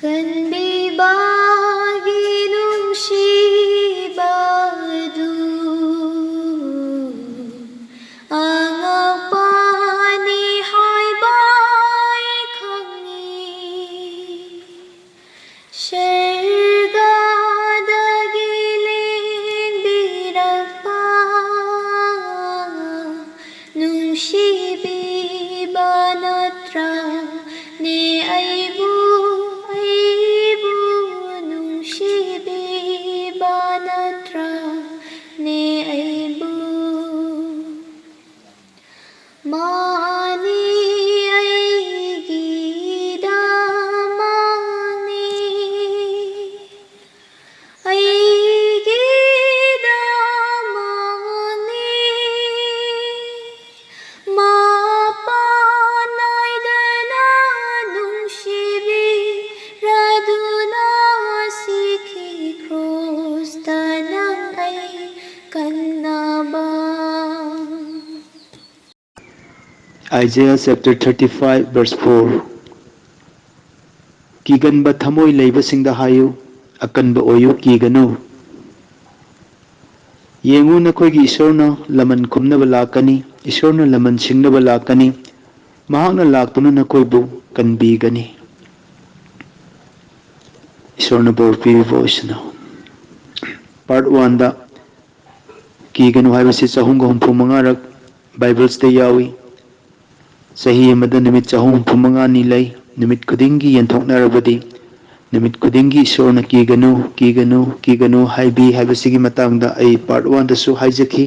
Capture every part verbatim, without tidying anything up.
ꯀꯟꯕꯤꯕꯒꯤ ꯅꯨꯡꯁꯤꯕꯗꯨ ꯑꯉꯛꯄꯅꯤ ꯍꯥꯏꯕ ꯑꯩ ꯈꯪꯏ꯫ ꯁꯔꯒꯗꯒꯤ ꯂꯦꯡꯕꯤꯔꯛꯄ ꯅꯨꯡꯁꯤꯕꯤꯕ ꯅꯠꯇ꯭ꯔꯅꯦ ꯑꯩꯕꯨ, ꯑꯩꯕꯨ ꯅꯨꯡꯁꯤꯕꯤꯕ ꯅꯠꯇ꯭ꯔꯅꯦ ꯑꯩꯕꯨ꯫ ꯃꯥꯅꯤ ꯑꯩꯒꯤꯗꯃꯛꯅꯤ, ꯑꯩꯒꯤꯗꯃꯛꯅꯤ꯫ ꯃꯄꯥꯟ ꯅꯥꯏꯗꯅ ꯅꯨꯡꯁꯤꯕꯤꯔꯗꯨꯅ ꯁꯤꯈꯤ ꯀ꯭ꯔꯨꯁꯇ ꯅꯪ ꯑꯩ ꯀꯟꯅꯕ꯫ Isaiah chapter thirty-five, verse four. ꯀꯤꯒꯟꯕ ꯊꯃꯣꯏ ꯂꯩꯕꯁꯤꯡꯗ ꯍꯥꯏꯌꯨ, "ꯑꯀꯟꯕ ꯑꯣꯏꯌꯨ, ꯀꯤꯒꯅꯨ꯫ ꯌꯦꯡꯉꯨ, ꯅꯈꯣꯏꯒꯤ ꯏꯁꯣꯔꯅ ꯂꯃꯟ ꯈꯨꯝꯅꯕ ꯂꯥꯛꯀꯅꯤ, ꯏꯁꯣꯔꯅ ꯂꯃꯟ ꯁꯤꯡꯅꯕ ꯂꯥꯛꯀꯅꯤ, ꯃꯍꯥꯛꯅ ꯂꯥꯛꯇꯨꯅ ꯅꯈꯣꯏꯕꯨ ꯀꯟꯕꯤꯒꯅꯤ"꯫ ꯏꯁꯣꯔꯅ ꯕꯣꯔ ꯄꯤꯕꯤꯕ ꯑꯣꯏꯁꯅꯨ꯫ Part one ꯗ ꯀꯤꯒꯅꯨ ꯍꯥꯏꯕꯁꯤ ꯆꯍꯨꯝꯒ ꯍꯨꯝꯐꯨ ꯃꯉꯥꯔꯛ ꯕꯥꯏꯕꯜꯁꯇ ꯌꯥꯎꯏ꯫ ꯆꯍꯤ ꯑꯃꯗ ꯅꯨꯃꯤꯠ ꯆꯍꯨꯝ ꯍꯨꯝꯐꯨ ꯃꯉꯥꯅꯤ ꯂꯩ꯫ ꯅꯨꯃꯤꯠ ꯈꯨꯗꯤꯡꯒꯤ ꯌꯦꯟꯊꯣꯛꯅꯔꯕꯗꯤ, ꯅꯨꯃꯤꯠ ꯈꯨꯗꯤꯡꯒꯤ ꯏꯁꯣꯔꯅ "ꯀꯤꯒꯅꯨ, ꯀꯤꯒꯅꯨ, ꯀꯤꯒꯅꯨ" ꯍꯥꯏꯕꯤ ꯍꯥꯏꯕꯁꯤꯒꯤ ꯃꯇꯥꯡꯗ ꯑꯩ part one ꯗꯁꯨ ꯍꯥꯏꯖꯈꯤ,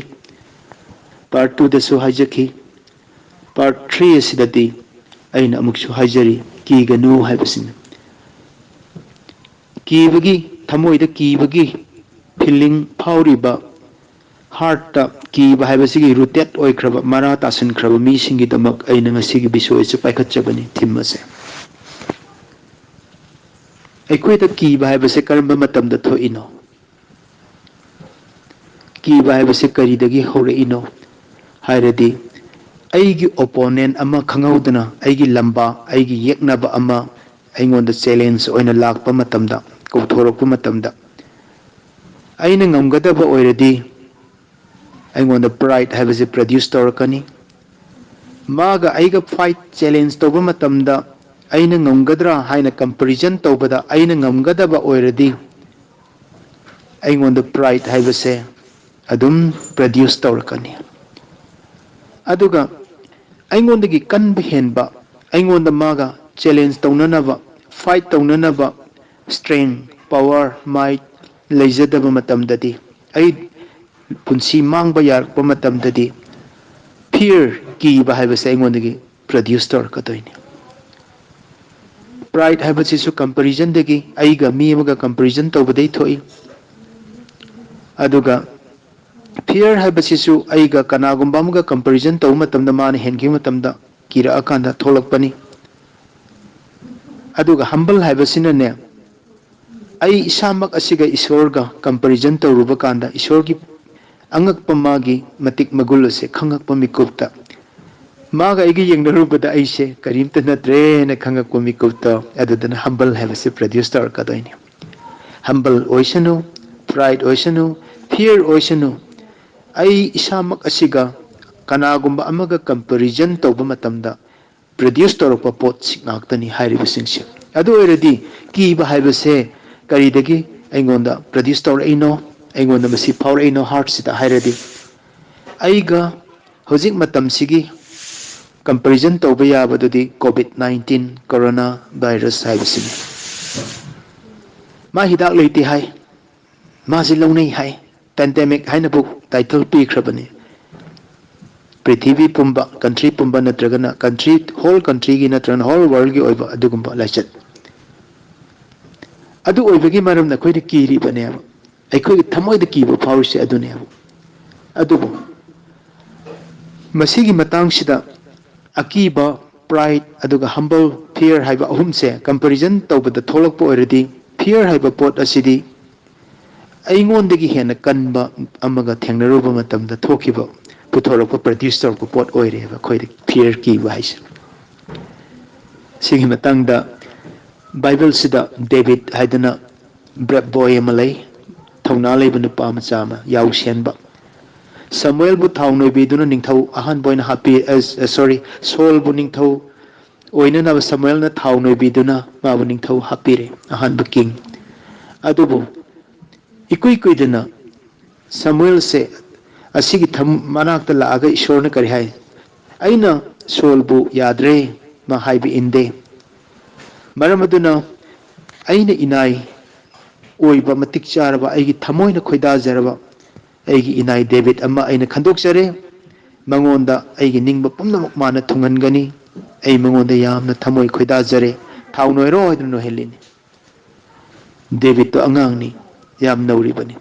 part two ꯗꯁꯨ ꯍꯥꯏꯖꯈꯤ꯫ Part three ꯑꯁꯤꯗꯗꯤ ꯑꯩꯅ ꯑꯃꯨꯛꯁꯨ ꯍꯥꯏꯖꯔꯤ, ꯀꯤꯒꯅꯨ ꯍꯥꯏꯕꯁꯤꯅꯤ꯫ ꯀꯤꯕꯒꯤ, ꯊꯃꯣꯏꯗ ꯀꯤꯕꯒꯤ feeling ꯐꯥꯎꯔꯤꯕ, heart ꯇ ꯀꯤꯕ ꯍꯥꯏꯕꯁꯤꯒꯤ rooted ꯑꯣꯏꯈ꯭ꯔꯕ, ꯃꯔꯥ ꯇꯥꯁꯤꯟꯈ꯭ꯔꯕ ꯃꯤꯁꯤꯡꯒꯤꯗꯃꯛ ꯑꯩꯅ ꯉꯁꯤꯒꯤ ꯕꯤꯁꯣꯏ ꯑꯁꯤ ꯄꯥꯏꯈꯠꯆꯕꯅꯤ, theme ꯑꯁꯦ꯫ ꯑꯩꯈꯣꯏꯗ ꯀꯤꯕ ꯍꯥꯏꯕꯁꯦ ꯀꯔꯝꯕ ꯃꯇꯝꯗ ꯊꯣꯛꯏꯅꯣ? ꯀꯤꯕ ꯍꯥꯏꯕꯁꯦ ꯀꯔꯤꯗꯒꯤ ꯍꯧꯔꯛꯏꯅꯣ ꯍꯥꯏꯔꯗꯤ, ꯑꯩꯒꯤ opponent ꯑꯃ ꯈꯪꯍꯧꯗꯅ, ꯑꯩꯒꯤ ꯂꯝꯕꯥ, ꯑꯩꯒꯤ ꯌꯦꯛꯅꯕ ꯑꯃ ꯑꯩꯉꯣꯟꯗ ꯆꯦꯂꯦꯟꯖ ꯑꯣꯏꯅ ꯂꯥꯛꯄ ꯃꯇꯝꯗ, ꯀꯧꯊꯣꯔꯛꯄ ꯃꯇꯝꯗ, ꯑꯩꯅ ꯉꯝꯒꯗꯕ ꯑꯣꯏꯔꯗꯤ ꯑꯩꯉꯣꯟꯗ ꯄ꯭ꯔꯥꯏꯗ ꯍꯥꯏꯕꯁꯦ ꯄ꯭ꯔꯗ꯭ꯌꯨꯁ ꯇꯧꯔꯛꯀꯅꯤ꯫ ꯃꯥꯒ ꯑꯩꯒ ꯐꯥꯏꯠ, ꯆꯦꯂꯦꯟꯖ ꯇꯧꯕ ꯃꯇꯝꯗ ꯑꯩꯅ ꯉꯝꯒꯗ꯭ꯔꯥ ꯍꯥꯏꯅ ꯀꯝꯄꯦꯔꯤꯖꯟ ꯇꯧꯕꯗ ꯑꯩꯅ ꯉꯝꯒꯗꯕ ꯑꯣꯏꯔꯗꯤ ꯑꯩꯉꯣꯟꯗ ꯄ꯭ꯔꯥꯏꯗ ꯍꯥꯏꯕꯁꯦ ꯑꯗꯨꯝ ꯄ꯭ꯔꯗ꯭ꯌꯨꯁ ꯇꯧꯔꯛꯀꯅꯤ꯫ ꯑꯗꯨꯒ ꯑꯩꯉꯣꯟꯗꯒꯤ ꯀꯟꯕ ꯍꯦꯟꯕ, ꯑꯩꯉꯣꯟꯗ ꯃꯥꯒ ꯆꯦꯂꯦꯟꯖ ꯇꯧꯅꯅꯕ, ꯐꯥꯏꯠ ꯇꯧꯅꯅꯕ ꯁ꯭ꯇꯔꯦꯡ, ꯄꯋꯥꯔ, ꯃꯥꯏꯠ ꯂꯩꯖꯗꯕ ꯃꯇꯝꯗꯗꯤ, ꯑꯩ ꯄꯨꯟꯁꯤ ꯃꯥꯡꯕ ꯌꯥꯔꯛꯄ ꯃꯇꯝꯗꯗꯤ, ꯐꯤꯌꯔ, ꯀꯤꯕ ꯍꯥꯏꯕꯁꯦ ꯑꯩꯉꯣꯟꯗꯒꯤ ꯄ꯭ꯔꯗ꯭ꯌꯨꯁ ꯇꯧꯔꯛꯀꯗꯣꯏꯅꯤ꯫ ꯄ꯭ꯔꯥꯏꯗ ꯍꯥꯏꯕꯁꯤꯁꯨ ꯀꯝꯄꯦꯔꯤꯖꯟꯗꯒꯤ, ꯑꯩꯒ ꯃꯤ ꯑꯃꯒ ꯀꯝꯄꯦꯔꯤꯖꯟ ꯇꯧꯕꯗꯒꯤ ꯊꯣꯛꯏ꯫ ꯑꯗꯨꯒ ꯐꯤꯌꯔ ꯍꯥꯏꯕꯁꯤꯁꯨ ꯑꯩꯒ ꯀꯅꯥꯒꯨꯝꯕ ꯑꯃꯒ ꯀꯝꯄꯦꯔꯤꯖꯟ ꯇꯧꯕ ꯃꯇꯝꯗ ꯃꯥꯅ ꯍꯦꯟꯈꯤꯕ ꯃꯇꯝꯗ ꯀꯤꯔꯛꯑꯀꯥꯟꯗ ꯊꯣꯛꯂꯛꯄꯅꯤ꯫ ꯑꯗꯨꯒ ꯍꯝꯕꯜ ꯍꯥꯏꯕꯁꯤꯅꯅꯦ, ꯑꯩ ꯏꯁꯥꯃꯛ ꯑꯁꯤꯒ ꯏꯁꯣꯔꯒ ꯀꯝꯄꯦꯔꯤꯖꯟ ꯇꯧꯔꯨꯕ ꯀꯥꯟꯗ ꯏꯁꯣꯔꯒꯤ ꯑꯉꯛꯄ ꯃꯥꯒꯤ ꯃꯇꯤꯛ ꯃꯒꯨꯜ ꯑꯁꯦ ꯈꯪꯉꯛꯄ ꯃꯤꯀꯨꯞꯇ, ꯃꯥꯒ ꯑꯩꯒ ꯌꯦꯡꯅꯔꯨꯕꯗ ꯑꯩꯁꯦ ꯀꯔꯤꯝꯇ ꯅꯠꯇ꯭ꯔꯦꯅ ꯈꯪꯉꯛꯄ ꯃꯤꯀꯨꯞꯇ, ꯑꯗꯨꯗꯅ ꯍꯝꯕꯜ ꯍꯥꯏꯕꯁꯦ ꯄ꯭ꯔꯗ꯭ꯌꯨꯁ ꯇꯧꯔꯛꯀꯗꯣꯏꯅꯤ꯫ ꯍꯝꯕꯜ ꯑꯣꯏꯁꯅꯨ, ꯄ꯭ꯔꯥꯏꯗ ꯑꯣꯏꯁꯅꯨ, ꯐꯤꯌꯔ ꯑꯣꯏꯁꯅꯨ, ꯑꯩ ꯏꯁꯥꯃꯛ ꯑꯁꯤꯒ ꯀꯅꯥꯒꯨꯝꯕ ꯑꯃꯒ ꯀꯝꯄꯦꯔꯤꯖꯟ ꯇꯧꯕ ꯃꯇꯝꯗ ꯄ꯭ꯔꯗ꯭ꯌꯨꯁ ꯇꯧꯔꯛꯄ ꯄꯣꯠꯁꯤ ꯉꯥꯛꯇꯅꯤ ꯍꯥꯏꯔꯤꯕꯁꯤꯡꯁꯦ꯫ ꯑꯗꯨ ꯑꯣꯏꯔꯗꯤ ꯀꯤꯕ ꯍꯥꯏꯕꯁꯦ ꯀꯔꯤꯗꯒꯤ ꯑꯩꯉꯣꯟꯗ ꯄ꯭ꯔꯗ꯭ꯌꯨꯁ ꯇꯧꯔꯛꯏꯅꯣ, ꯑꯩꯉꯣꯟꯗ ꯃꯁꯤ ꯐꯥꯎꯔꯛꯏꯅꯣ ꯍꯥꯔꯠꯁꯤꯗ ꯍꯥꯏꯔꯗꯤ, ꯑꯩꯒ ꯍꯧꯖꯤꯛ ꯃꯇꯝꯁꯤꯒꯤ ꯀꯝꯄꯦꯔꯤꯖꯟ ꯇꯧꯕ ꯌꯥꯕꯗꯨꯗꯤ ꯀꯣꯚꯤꯗ ꯅꯥꯏꯟꯇꯤꯟ ꯀꯣꯔꯣꯅꯥ ꯚꯥꯏꯔꯁ ꯍꯥꯏꯕꯁꯤꯅꯤ꯫ ꯃꯥ ꯍꯤꯗꯥꯛ ꯂꯩꯇꯦ ꯍꯥꯏ, ꯃꯥꯁꯤ ꯂꯧꯅꯩ ꯍꯥꯏ, ꯄꯦꯟꯗꯦꯃꯤꯛ ꯍꯥꯏꯅꯕꯨ ꯇꯥꯏꯇꯜ ꯄꯤꯈ꯭ꯔꯕꯅꯤ꯫ ꯄ꯭ꯔꯤꯊꯤꯕꯤ ꯄꯨꯝꯕ, ꯀꯟꯇ꯭ꯔꯤ ꯄꯨꯝꯕ ꯅꯠꯇ꯭ꯔꯒꯅ ꯀꯟꯇ꯭ꯔꯤ, ꯍꯣꯜ ꯀꯟꯇ꯭ꯔꯤꯒꯤ ꯅꯠꯇ꯭ꯔꯒꯅ ꯍꯣꯜ ꯋꯥꯔꯜꯒꯤ ꯑꯣꯏꯕ ꯑꯗꯨꯒꯨꯝꯕ ꯂꯥꯏꯆꯠ꯫ ꯑꯗꯨ ꯑꯣꯏꯕꯒꯤ ꯃꯔꯝꯅ ꯑꯩꯈꯣꯏꯅ ꯀꯤꯔꯤꯕꯅꯦꯕ꯫ ꯑꯩꯈꯣꯏꯒꯤ ꯊꯃꯣꯏꯗ ꯀꯤꯕ ꯐꯥꯎꯔꯤꯁꯦ ꯑꯗꯨꯅꯦꯕ꯫ ꯑꯗꯨꯕꯨ ꯃꯁꯤꯒꯤ ꯃꯇꯥꯡꯁꯤꯗ ꯑꯀꯤꯕ, ꯄ꯭ꯔꯥꯏꯗ, ꯑꯗꯨꯒ ꯍꯝꯕꯜ, ꯐꯤꯌꯔ ꯍꯥꯏꯕ ꯑꯍꯨꯝꯁꯦ ꯀꯝꯄꯦꯔꯤꯖꯟ ꯇꯧꯕꯗ ꯊꯣꯛꯂꯛꯄ ꯑꯣꯏꯔꯗꯤ, ꯐꯤꯌꯔ ꯍꯥꯏꯕ ꯄꯣꯠ ꯑꯁꯤꯗꯤ ꯑꯩꯉꯣꯟꯗꯒꯤ ꯍꯦꯟꯅ ꯀꯟꯕ ꯑꯃꯒ ꯊꯦꯡꯅꯔꯨꯕ ꯃꯇꯝꯗ ꯊꯣꯛꯈꯤꯕ, ꯄꯨꯊꯣꯔꯛꯄ, ꯄ꯭ꯔꯗ꯭ꯌꯨꯁ ꯇꯧꯔꯛꯄ ꯄꯣꯠ ꯑꯣꯏꯔꯦꯕ ꯑꯩꯈꯣꯏꯗ ꯐꯤꯌꯔ, ꯀꯤꯕ ꯍꯥꯏꯁꯦ꯫ ꯁꯤꯒꯤ ꯃꯇꯥꯡꯗ ꯕꯥꯏꯕꯜꯁꯤꯗ ꯗꯦꯕꯤꯠ ꯍꯥꯏꯗꯅ brave boy ꯑꯃ ꯂꯩ, ꯊꯧꯅꯥ ꯂꯩꯕ ꯅꯨꯄꯥ ꯃꯆꯥ ꯑꯃ, ꯌꯥꯎꯁꯦꯟꯕ꯫ ꯁꯃꯨꯑꯦꯜꯕꯨ ꯊꯥꯎ ꯅꯣꯏꯕꯤꯗꯨꯅ ꯅꯤꯡꯊꯧ ꯑꯍꯥꯟꯕ ꯑꯣꯏꯅ ꯍꯥꯞꯄꯤ, ꯑ, ꯁꯣꯔꯤ, ꯁꯣꯜꯕꯨ ꯅꯤꯡꯊꯧ ꯑꯣꯏꯅꯅꯕ ꯁꯃꯨꯑꯦꯜꯅ ꯊꯥꯎ ꯅꯣꯏꯕꯤꯗꯨꯅ ꯃꯥꯕꯨ ꯅꯤꯡꯊꯧ ꯍꯥꯞꯄꯤꯔꯦ, ꯑꯍꯥꯟꯕ ꯀꯤꯡ꯫ ꯑꯗꯨꯕꯨ ꯏꯀꯨꯏ ꯀꯨꯏꯗꯅ ꯁꯃꯨꯑꯦꯜꯁꯦ ꯑꯁꯤꯒꯤ ꯊꯝ-, ꯃꯅꯥꯛꯇ ꯂꯥꯛꯑꯒ ꯏꯁꯣꯔꯅ ꯀꯔꯤ ꯍꯥꯏ? "ꯑꯩꯅ ꯁꯣꯜꯕꯨ ꯌꯥꯗ꯭ꯔꯦ, ꯃꯥ ꯍꯥꯏꯕ ꯏꯟꯗꯦ꯫ ꯃꯔꯝ ꯑꯗꯨꯅ ꯑꯩꯅ ꯏꯅꯥꯏ ꯑꯣꯏꯕ, ꯃꯇꯤꯛ ꯆꯥꯔꯕ, ꯑꯩꯒꯤ ꯊꯃꯣꯏꯅ ꯈꯣꯏꯗꯥꯖꯔꯕ ꯑꯩꯒꯤ ꯏꯅꯥꯏ ꯗꯦꯕꯤꯠ ꯑꯃ ꯑꯩꯅ ꯈꯟꯗꯣꯛꯆꯔꯦ꯫ ꯃꯉꯣꯟꯗ ꯑꯩꯒꯤ ꯅꯤꯡꯕ ꯄꯨꯝꯅꯃꯛ ꯃꯥꯅ ꯊꯨꯡꯍꯟꯒꯅꯤ꯫ ꯑꯩ ꯃꯉꯣꯟꯗ ꯌꯥꯝꯅ ꯊꯃꯣꯏ ꯈꯣꯏꯗꯥꯖꯔꯦ꯫ ꯊꯥꯎ ꯅꯣꯏꯔꯣ" ꯍꯥꯏꯗꯨꯅ ꯅꯣꯏꯍꯜꯂꯤꯅꯤ꯫ ꯗꯦꯕꯤꯠꯇꯣ ꯑꯉꯥꯡꯅꯤ, ꯌꯥꯝ ꯅꯧꯔꯤꯕꯅꯤ꯫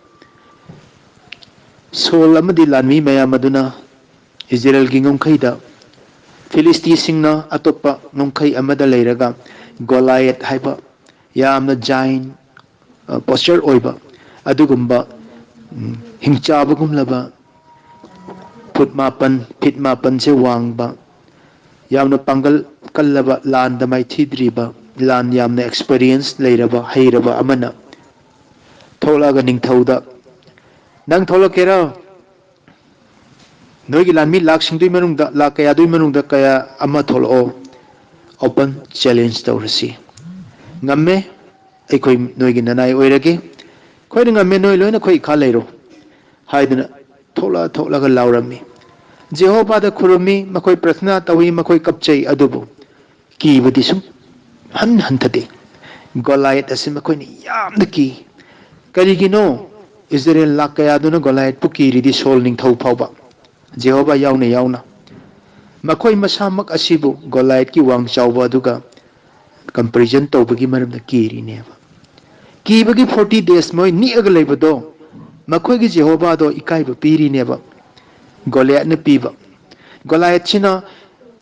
ꯁꯣꯜ ꯑꯃꯗꯤ ꯂꯥꯟꯃꯤ ꯃꯌꯥꯝ ꯑꯗꯨꯅ ꯏꯖꯔꯦꯜꯒꯤ ꯉꯝꯈꯩꯗ, ꯐꯤꯂꯤꯁꯇꯤꯁꯤꯡꯅ ꯑꯇꯣꯞꯄ ꯉꯝꯈꯩ ꯑꯃꯗ ꯂꯩꯔꯒ, ꯒꯣꯂꯥꯏꯌꯠ ꯍꯥꯏꯕ ꯌꯥꯝꯅ ꯖꯥꯏꯟ, ꯑ, ꯄꯣꯁꯆꯔ ꯑꯣꯏꯕ ꯑꯗꯨꯒꯨꯝꯕ, ꯎꯝ, ꯍꯤꯡꯆꯥꯕꯒꯨꯝꯂꯕ, ꯐꯨꯠ ꯃꯥꯄꯟ, ꯐꯤꯠ ꯃꯥꯄꯟꯁꯦ ꯋꯥꯡꯕ, ꯌꯥꯝꯅ ꯄꯥꯡꯒꯜ ꯀꯜꯂꯕ, ꯂꯥꯟꯗ ꯃꯥꯏꯊꯤꯗ꯭ꯔꯤꯕ, ꯂꯥꯟ ꯌꯥꯝꯅ ꯑꯦꯛꯁꯄꯔꯤꯌꯦꯟꯁ ꯂꯩꯔꯕ, ꯍꯩꯔꯕ ꯑꯃꯅ ꯊꯣꯛꯂꯛꯑꯒ ꯅꯤꯡꯊꯧꯗ, "ꯅꯪ ꯊꯣꯛꯂꯛꯀꯦꯔꯣ? ꯅꯣꯏꯒꯤ ꯂꯥꯟꯃꯤ ꯂꯥꯛꯁꯤꯡꯗꯨꯒꯤ ꯃꯅꯨꯡꯗ, ꯂꯥꯛ ꯀꯌꯥꯗꯨꯒꯤ ꯃꯅꯨꯡꯗ ꯀꯌꯥ ꯑꯃ ꯊꯣꯛꯂꯛꯑꯣ, ꯑꯣꯄꯟ ꯆꯦꯂꯦꯟꯖ ꯇꯧꯔꯁꯤ꯫ ꯉꯝꯃꯦ, ꯑꯩꯈꯣꯏ ꯅꯣꯏꯒꯤ ꯅꯅꯥꯏ ꯑꯣꯏꯔꯒꯦ꯫ ꯑꯩꯈꯣꯏꯅ ꯉꯝꯃꯦ, ꯅꯣꯏ ꯂꯣꯏꯅ ꯑꯩꯈꯣꯏ ꯏꯈꯥ ꯂꯩꯔꯣ" ꯍꯥꯏꯗꯨꯅ ꯊꯣꯛꯂ ꯊꯣꯛꯂꯒ ꯂꯥꯎꯔꯝꯃꯤ꯫ ꯖꯦꯍꯣꯚꯥꯗ ꯈꯨꯔꯨꯝꯃꯤ, ꯃꯈꯣꯏ ꯄ꯭ꯔꯊꯅꯥ ꯇꯧꯏ, ꯃꯈꯣꯏ ꯀꯞꯆꯩ, ꯑꯗꯨꯕꯨ ꯀꯤꯕꯗꯤ ꯁꯨꯝ ꯍꯟ ꯍꯟꯊꯗꯦ꯫ ꯒꯣꯂꯥꯏꯌꯠ ꯑꯁꯤ ꯃꯈꯣꯏꯅ ꯌꯥꯝꯅ ꯀꯤ꯫ ꯀꯔꯤꯒꯤꯅꯣ? ꯏꯖꯔꯦꯜ ꯂꯥꯛ ꯀꯌꯥꯗꯨꯅ ꯒꯣꯂꯥꯏꯌꯠꯄꯨ ꯀꯤꯔꯤꯗꯤ, ꯁꯣꯜ ꯅꯤꯡꯊꯧ ꯐꯥꯎꯕ, ꯖꯦꯍꯣꯚꯥ ꯌꯥꯎꯅ ꯌꯥꯎꯅ꯫ ꯃꯈꯣꯏ ꯃꯁꯥꯃꯛ ꯑꯁꯤꯕꯨ ꯒꯣꯂꯥꯏꯌꯠꯀꯤ ꯋꯥꯡ ꯆꯥꯎꯕ ꯑꯗꯨꯒ ꯀꯝꯄꯦꯔꯤꯖꯟ ꯇꯧꯕꯒꯤ ꯃꯔꯝꯗ ꯀꯤꯔꯤꯅꯦꯕ꯫ ꯀꯤꯕꯒꯤ ꯐꯣꯔꯇꯤ ꯗꯦꯖ ꯃꯣꯏ ꯅꯤꯛꯑꯒ ꯂꯩꯕꯗꯣ ꯃꯈꯣꯏꯒꯤ ꯖꯦꯍꯣꯚꯥꯗꯣ ꯏꯀꯥꯏꯕ ꯄꯤꯔꯤꯅꯦꯕ꯫ ꯒꯣꯂꯤꯌꯠꯅ ꯄꯤꯕ꯫ ꯒꯣꯂꯤꯌꯠꯁꯤꯅ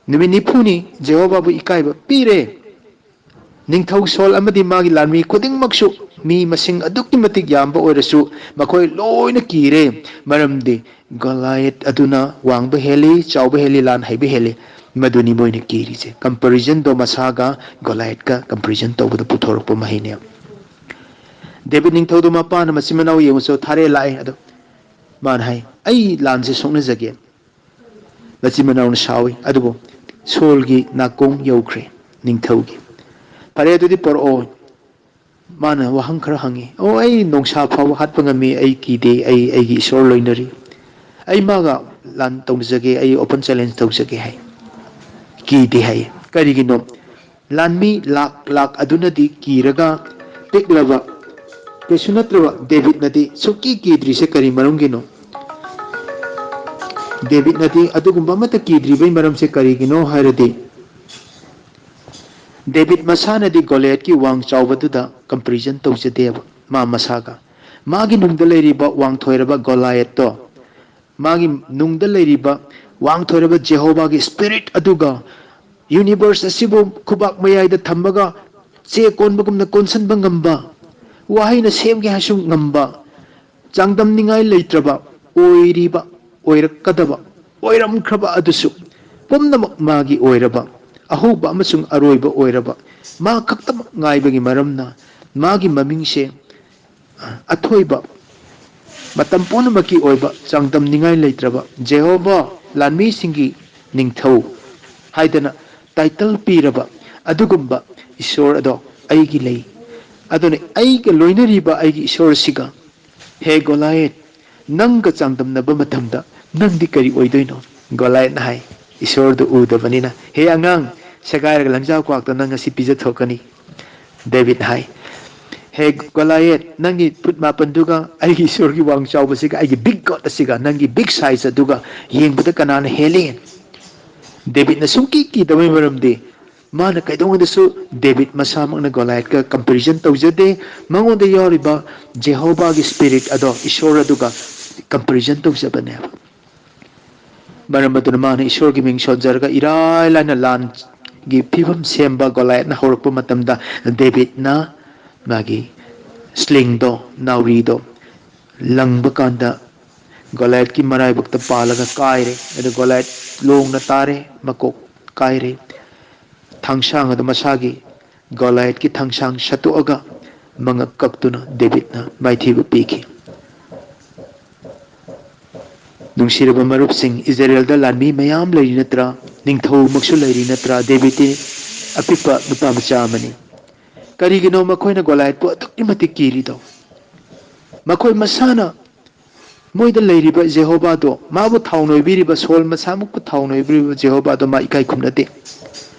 ꯅꯨꯃꯤꯠ ꯅꯤꯐꯨꯅꯤ ꯖꯦꯍꯣꯚꯥꯕꯨ ꯏꯀꯥꯏꯕ ꯄꯤꯔꯦ꯫ ꯅꯤꯡꯊꯧ ꯁꯣꯜ ꯑꯃꯗꯤ ꯃꯥꯒꯤ ꯂꯥꯟꯃꯤ ꯈꯨꯗꯤꯡꯃꯛꯁꯨ, ꯃꯤ ꯃꯁꯤꯡ ꯑꯗꯨꯛꯀꯤ ꯃꯇꯤꯛ ꯌꯥꯝꯕ ꯑꯣꯏꯔꯁꯨ, ꯃꯈꯣꯏ ꯂꯣꯏꯅ ꯀꯤꯔꯦ꯫ ꯃꯔꯝꯗꯤ ꯒꯣꯂꯤꯌꯠ ꯑꯗꯨꯅ ꯋꯥꯡꯕ ꯍꯦꯜꯂꯤ, ꯆꯥꯎꯕ ꯍꯦꯜꯂꯤ, ꯂꯥꯟ ꯍꯩꯕ ꯍꯦꯜꯂꯤ꯫ ꯃꯗꯨꯅꯤ ꯃꯣꯏꯅ ꯀꯤꯔꯤꯁꯦ꯫ Comparisonꯗꯣ ꯃꯁꯥꯒ ꯒꯣꯂꯥꯏꯌꯠꯀ comparison ꯇꯧꯕꯗ ꯄꯨꯊꯣꯔꯛꯄ ꯃꯍꯩꯅꯦꯕ꯫ ꯗꯦꯕꯤꯠ ꯅꯤꯡꯊꯧꯗꯣ ꯃꯄꯥꯅ ꯃꯆꯤꯟ ꯃꯅꯥꯎ ꯌꯦꯡꯉꯨꯆꯣ ꯊꯥꯔꯦ ꯂꯥꯛꯑꯦ, ꯑꯗꯣ ꯃꯥꯅ ꯍꯥꯏ, "ꯑꯩ ꯂꯥꯟꯁꯦ ꯁꯣꯛꯅꯖꯒꯦ"꯫ ꯃꯆꯤꯟ ꯃꯅꯥꯎꯅ ꯁꯥꯎꯏ, ꯑꯗꯨꯕꯨ ꯁꯣꯜꯒꯤ ꯅꯥꯀꯣꯡ ꯌꯧꯈ꯭ꯔꯦ ꯅꯤꯡꯊꯧꯒꯤ꯫ "ꯐꯔꯦ, ꯑꯗꯨꯗꯤ ꯄꯣꯔꯛꯑꯣ"꯫ ꯃꯥꯅ ꯋꯥꯍꯪ ꯈꯔ ꯍꯪꯉꯤ꯫ "ꯑꯣ, ꯑꯩ ꯅꯣꯡꯁꯥ ꯐꯥꯎꯕ ꯍꯥꯠꯄ ꯉꯝꯃꯤ, ꯑꯩ ꯀꯤꯗꯦ, ꯑꯩ ꯑꯩꯒꯤ ꯏꯁꯣꯔ ꯂꯣꯏꯅꯔꯤ꯫ ꯑꯩ ꯃꯥꯒ ꯂꯥꯟ ꯇꯧꯖꯒꯦ, ꯑꯩ open challenge ꯇꯧꯖꯒꯦ" ꯍꯥꯏ꯫ "ꯀꯤꯗꯦ" ꯍꯥꯏ꯫ ꯀꯔꯤꯒꯤꯅꯣ? ꯂꯥꯟꯃꯤ ꯂꯥꯛ ꯂꯥꯛ ꯑꯗꯨꯅꯗꯤ ꯀꯤꯔꯒ ꯄꯤꯛꯂꯕ, ꯀꯩꯁꯨ ꯅꯠꯇ꯭ꯔꯕ ꯗꯦꯕꯤꯠꯅꯗꯤ ꯁꯨꯛꯀꯤ ꯀꯤꯗ꯭ꯔꯤꯁꯦ ꯀꯔꯤ ꯃꯔꯝꯒꯤꯅꯣ? ꯗꯦꯕꯤꯠꯅꯗꯤ ꯑꯗꯨꯒꯨꯝꯕ ꯑꯃꯠꯇ ꯀꯤꯗ꯭ꯔꯤꯕꯩ ꯃꯔꯝꯁꯦ ꯀꯔꯤꯒꯤꯅꯣ ꯍꯥꯏꯔꯗꯤ, ꯗꯦꯕꯤꯠ ꯃꯁꯥꯅꯗꯤ ꯒꯣꯂꯤꯌꯠꯀꯤ ꯋꯥꯡ ꯆꯥꯎꯕꯗꯨꯗ comparison ꯇꯧꯖꯗꯦꯕ, ꯃꯥ ꯃꯁꯥꯒ꯫ ꯃꯥꯒꯤ ꯅꯨꯡꯗ ꯂꯩꯔꯤꯕ ꯋꯥꯡꯊꯣꯏꯔꯕ ꯒꯣꯂꯥꯌꯠꯇꯣ, ꯃꯥꯒꯤ ꯅꯨꯡꯗ ꯂꯩꯔꯤꯕ ꯋꯥꯡꯊꯣꯏꯔꯕ ꯖꯦꯍꯣꯚꯥꯒꯤ spirit ꯑꯗꯨꯒ, universe ꯑꯁꯤꯕꯨ ꯈꯨꯕꯥꯛ ꯃꯌꯥꯏꯗ ꯊꯝꯃꯒ ꯆꯦ ꯀꯣꯟꯕꯒꯨꯝꯅ ꯀꯣꯟꯁꯤꯟꯕ ꯉꯝꯕ, ꯋꯥꯍꯩꯅ ꯁꯦꯝꯒꯦ ꯍꯥꯏꯁꯨ ꯉꯝꯕ, ꯆꯥꯡꯗꯝꯅꯤꯡꯉꯥꯏ ꯂꯩꯇ꯭ꯔꯕ, ꯑꯣꯏꯔꯤꯕ, ꯑꯣꯏꯔꯛꯀꯗꯕ, ꯑꯣꯏꯔꯝꯈ꯭ꯔꯕ ꯑꯗꯨꯁꯨ ꯄꯨꯝꯅꯃꯛ ꯃꯥꯒꯤ ꯑꯣꯏꯔꯕ, ꯑꯍꯧꯕ ꯑꯃꯁꯨꯡ ꯑꯔꯣꯏꯕ ꯑꯣꯏꯔꯕ, ꯃꯥ ꯈꯛꯇꯃꯛ ꯉꯥꯏꯕꯒꯤ ꯃꯔꯝꯅ ꯃꯥꯒꯤ ꯃꯃꯤꯡꯁꯦ ꯑꯊꯣꯏꯕ, ꯃꯇꯝ ꯄꯨꯝꯅꯃꯛꯀꯤ ꯑꯣꯏꯕ ꯆꯥꯡꯗꯝꯅꯤꯡꯉꯥꯏ ꯂꯩꯇ꯭ꯔꯕ ꯖꯦꯍꯣꯚꯥ, ꯂꯥꯟꯃꯤꯁꯤꯡꯒꯤ ꯅꯤꯡꯊꯧ ꯍꯥꯏꯗꯅ title ꯄꯤꯔꯕ ꯑꯗꯨꯒꯨꯝꯕ ꯏꯁꯣꯔ ꯑꯗꯣ ꯑꯩꯒꯤ ꯂꯩ꯫ ꯑꯗꯨꯅ ꯑꯩꯒ ꯂꯣꯏꯅꯔꯤꯕ ꯑꯩꯒꯤ ꯏꯁꯣꯔꯁꯤꯒ, "ꯍꯦ ꯒꯣꯂꯥꯌꯠ, ꯅꯪꯒ ꯆꯥꯡꯗꯝꯅꯕ ꯃꯇꯝꯗ ꯅꯪꯗꯤ ꯀꯔꯤ ꯑꯣꯏꯗꯣꯏꯅꯣ?" ꯒꯣꯂꯥꯌꯠꯅ ꯍꯥꯏ, ꯏꯁꯣꯔꯗꯨ ꯎꯗꯕꯅꯤꯅ, "ꯍꯦ ꯑꯉꯥꯡ, ꯁꯦꯒꯥꯏꯔꯒ ꯂꯪꯖꯥ ꯀ꯭ꯋꯥꯛꯇ ꯅꯪ ꯉꯁꯤ ꯄꯤꯖꯊꯣꯛꯀꯅꯤ"꯫ ꯗꯦꯕꯤꯠ ꯍꯥꯏ, "ꯍꯦ ꯒꯣꯂꯥꯌꯦꯠ, ꯅꯪꯒꯤ ꯐꯨꯠ ꯃꯥꯄꯟꯗꯨꯒ ꯑꯩꯒꯤ ꯏꯁꯣꯔꯒꯤ ꯋꯥꯡ ꯆꯥꯎꯕꯁꯤꯒ, ꯑꯩꯒꯤ big God ꯑꯁꯤꯒ, ꯅꯪꯒꯤ big size ꯑꯗꯨꯒ ꯌꯦꯡꯕꯗ ꯀꯅꯥꯅ ꯍꯦꯜꯂꯤ?" ꯗꯦꯕꯤꯠꯅ ꯁꯨꯡꯀꯤ ꯀꯤꯗꯕꯒꯤ ꯃꯔꯝꯗꯤ ꯃꯥꯅ ꯀꯩꯗꯧꯉꯩꯗꯁꯨ ꯗꯦꯕꯤꯠ ꯃꯁꯥꯃꯛꯅ ꯒꯣꯂꯥꯌꯠꯀ comparison ꯇꯧꯖꯗꯦ꯫ ꯃꯉꯣꯟꯗ ꯌꯥꯎꯔꯤꯕ ꯖꯦꯍꯣꯚꯥꯒꯤ spirit ꯑꯗꯣ, ꯏꯁꯣꯔ ꯑꯗꯨꯒ comparison ꯇꯧꯖꯕꯅꯦꯕ꯫ ꯃꯔꯝ ꯑꯗꯨꯅ ꯃꯥꯅ ꯏꯁꯣꯔꯒꯤ ꯃꯤꯡ ꯁꯣꯟꯖꯔꯒ ꯏꯔꯥꯏ ꯂꯥꯏꯅ ꯂꯥꯟꯒꯤ ꯐꯤꯕꯝ ꯁꯦꯝꯕ ꯒꯣꯂꯥꯌꯠꯅ ꯍꯧꯔꯛꯄ ꯃꯇꯝꯗ, ꯗꯦꯕꯤꯠꯅ ꯃꯥꯒꯤ slingꯗꯣ, ꯅꯥꯎꯔꯤꯗꯣ ꯂꯪꯕ ꯀꯥꯟꯗ ꯒꯣꯂꯥꯏꯠꯀꯤ ꯃꯔꯥꯏꯕꯛꯇ ꯄꯥꯜꯂꯒ ꯀꯥꯏꯔꯦ꯫ ꯑꯗꯨ ꯒꯣꯂꯥꯏꯠ ꯂꯣꯡꯅ ꯇꯥꯔꯦ, ꯃꯀꯣꯛ ꯀꯥꯏꯔꯦ꯫ ꯊꯥꯡꯁꯥꯡ ꯑꯗꯨ ꯃꯁꯥꯒꯤ ꯒꯣꯂꯥꯏꯠꯀꯤ ꯊꯥꯡꯁꯥꯡ ꯁꯠꯇꯣꯛꯑꯒ ꯃꯉꯛ ꯀꯛꯇꯨꯅ ꯗꯦꯕꯤꯠꯅ ꯃꯥꯏꯊꯤꯕ ꯄꯤꯈꯤ꯫ ꯅꯨꯡꯁꯤꯔꯕ ꯃꯔꯨꯞꯁꯤꯡ, ꯏꯖꯔꯦꯜꯗ ꯂꯥꯟꯃꯤ ꯃꯌꯥꯝ ꯂꯩꯔꯤ ꯅꯠꯇ꯭ꯔꯥ? ꯅꯤꯡꯊꯧꯃꯛꯁꯨ ꯂꯩꯔꯤ ꯅꯠꯇ꯭ꯔꯥ? ꯗꯦꯕꯤꯠꯇꯤ ꯑꯄꯤꯛꯄ ꯅꯨꯄꯥ ꯃꯆꯥ ꯑꯃꯅꯤ꯫ ꯀꯔꯤꯒꯤꯅꯣ ꯃꯈꯣꯏꯅ ꯒꯣꯂꯥꯏꯠꯄꯨ ꯑꯗꯨꯛꯀꯤ ꯃꯇꯤꯛ ꯀꯤꯔꯤꯗꯣ? ꯃꯈꯣꯏ ꯃꯁꯥꯅ, ꯃꯣꯏꯗ ꯂꯩꯔꯤꯕ ꯖꯦꯍꯣꯕꯥꯗꯣ, ꯃꯥꯕꯨ ꯊꯥꯎ ꯅꯣꯏꯕꯤꯔꯤꯕ, ꯁꯣꯜ ꯃꯁꯥꯃꯛꯄꯨ ꯊꯥꯎ ꯅꯣꯏꯕꯤꯔꯤꯕ ꯖꯦꯍꯣꯕꯥꯗꯣ ꯃꯥ ꯏꯀꯥꯏ ꯈꯨꯝꯅꯗꯦ꯫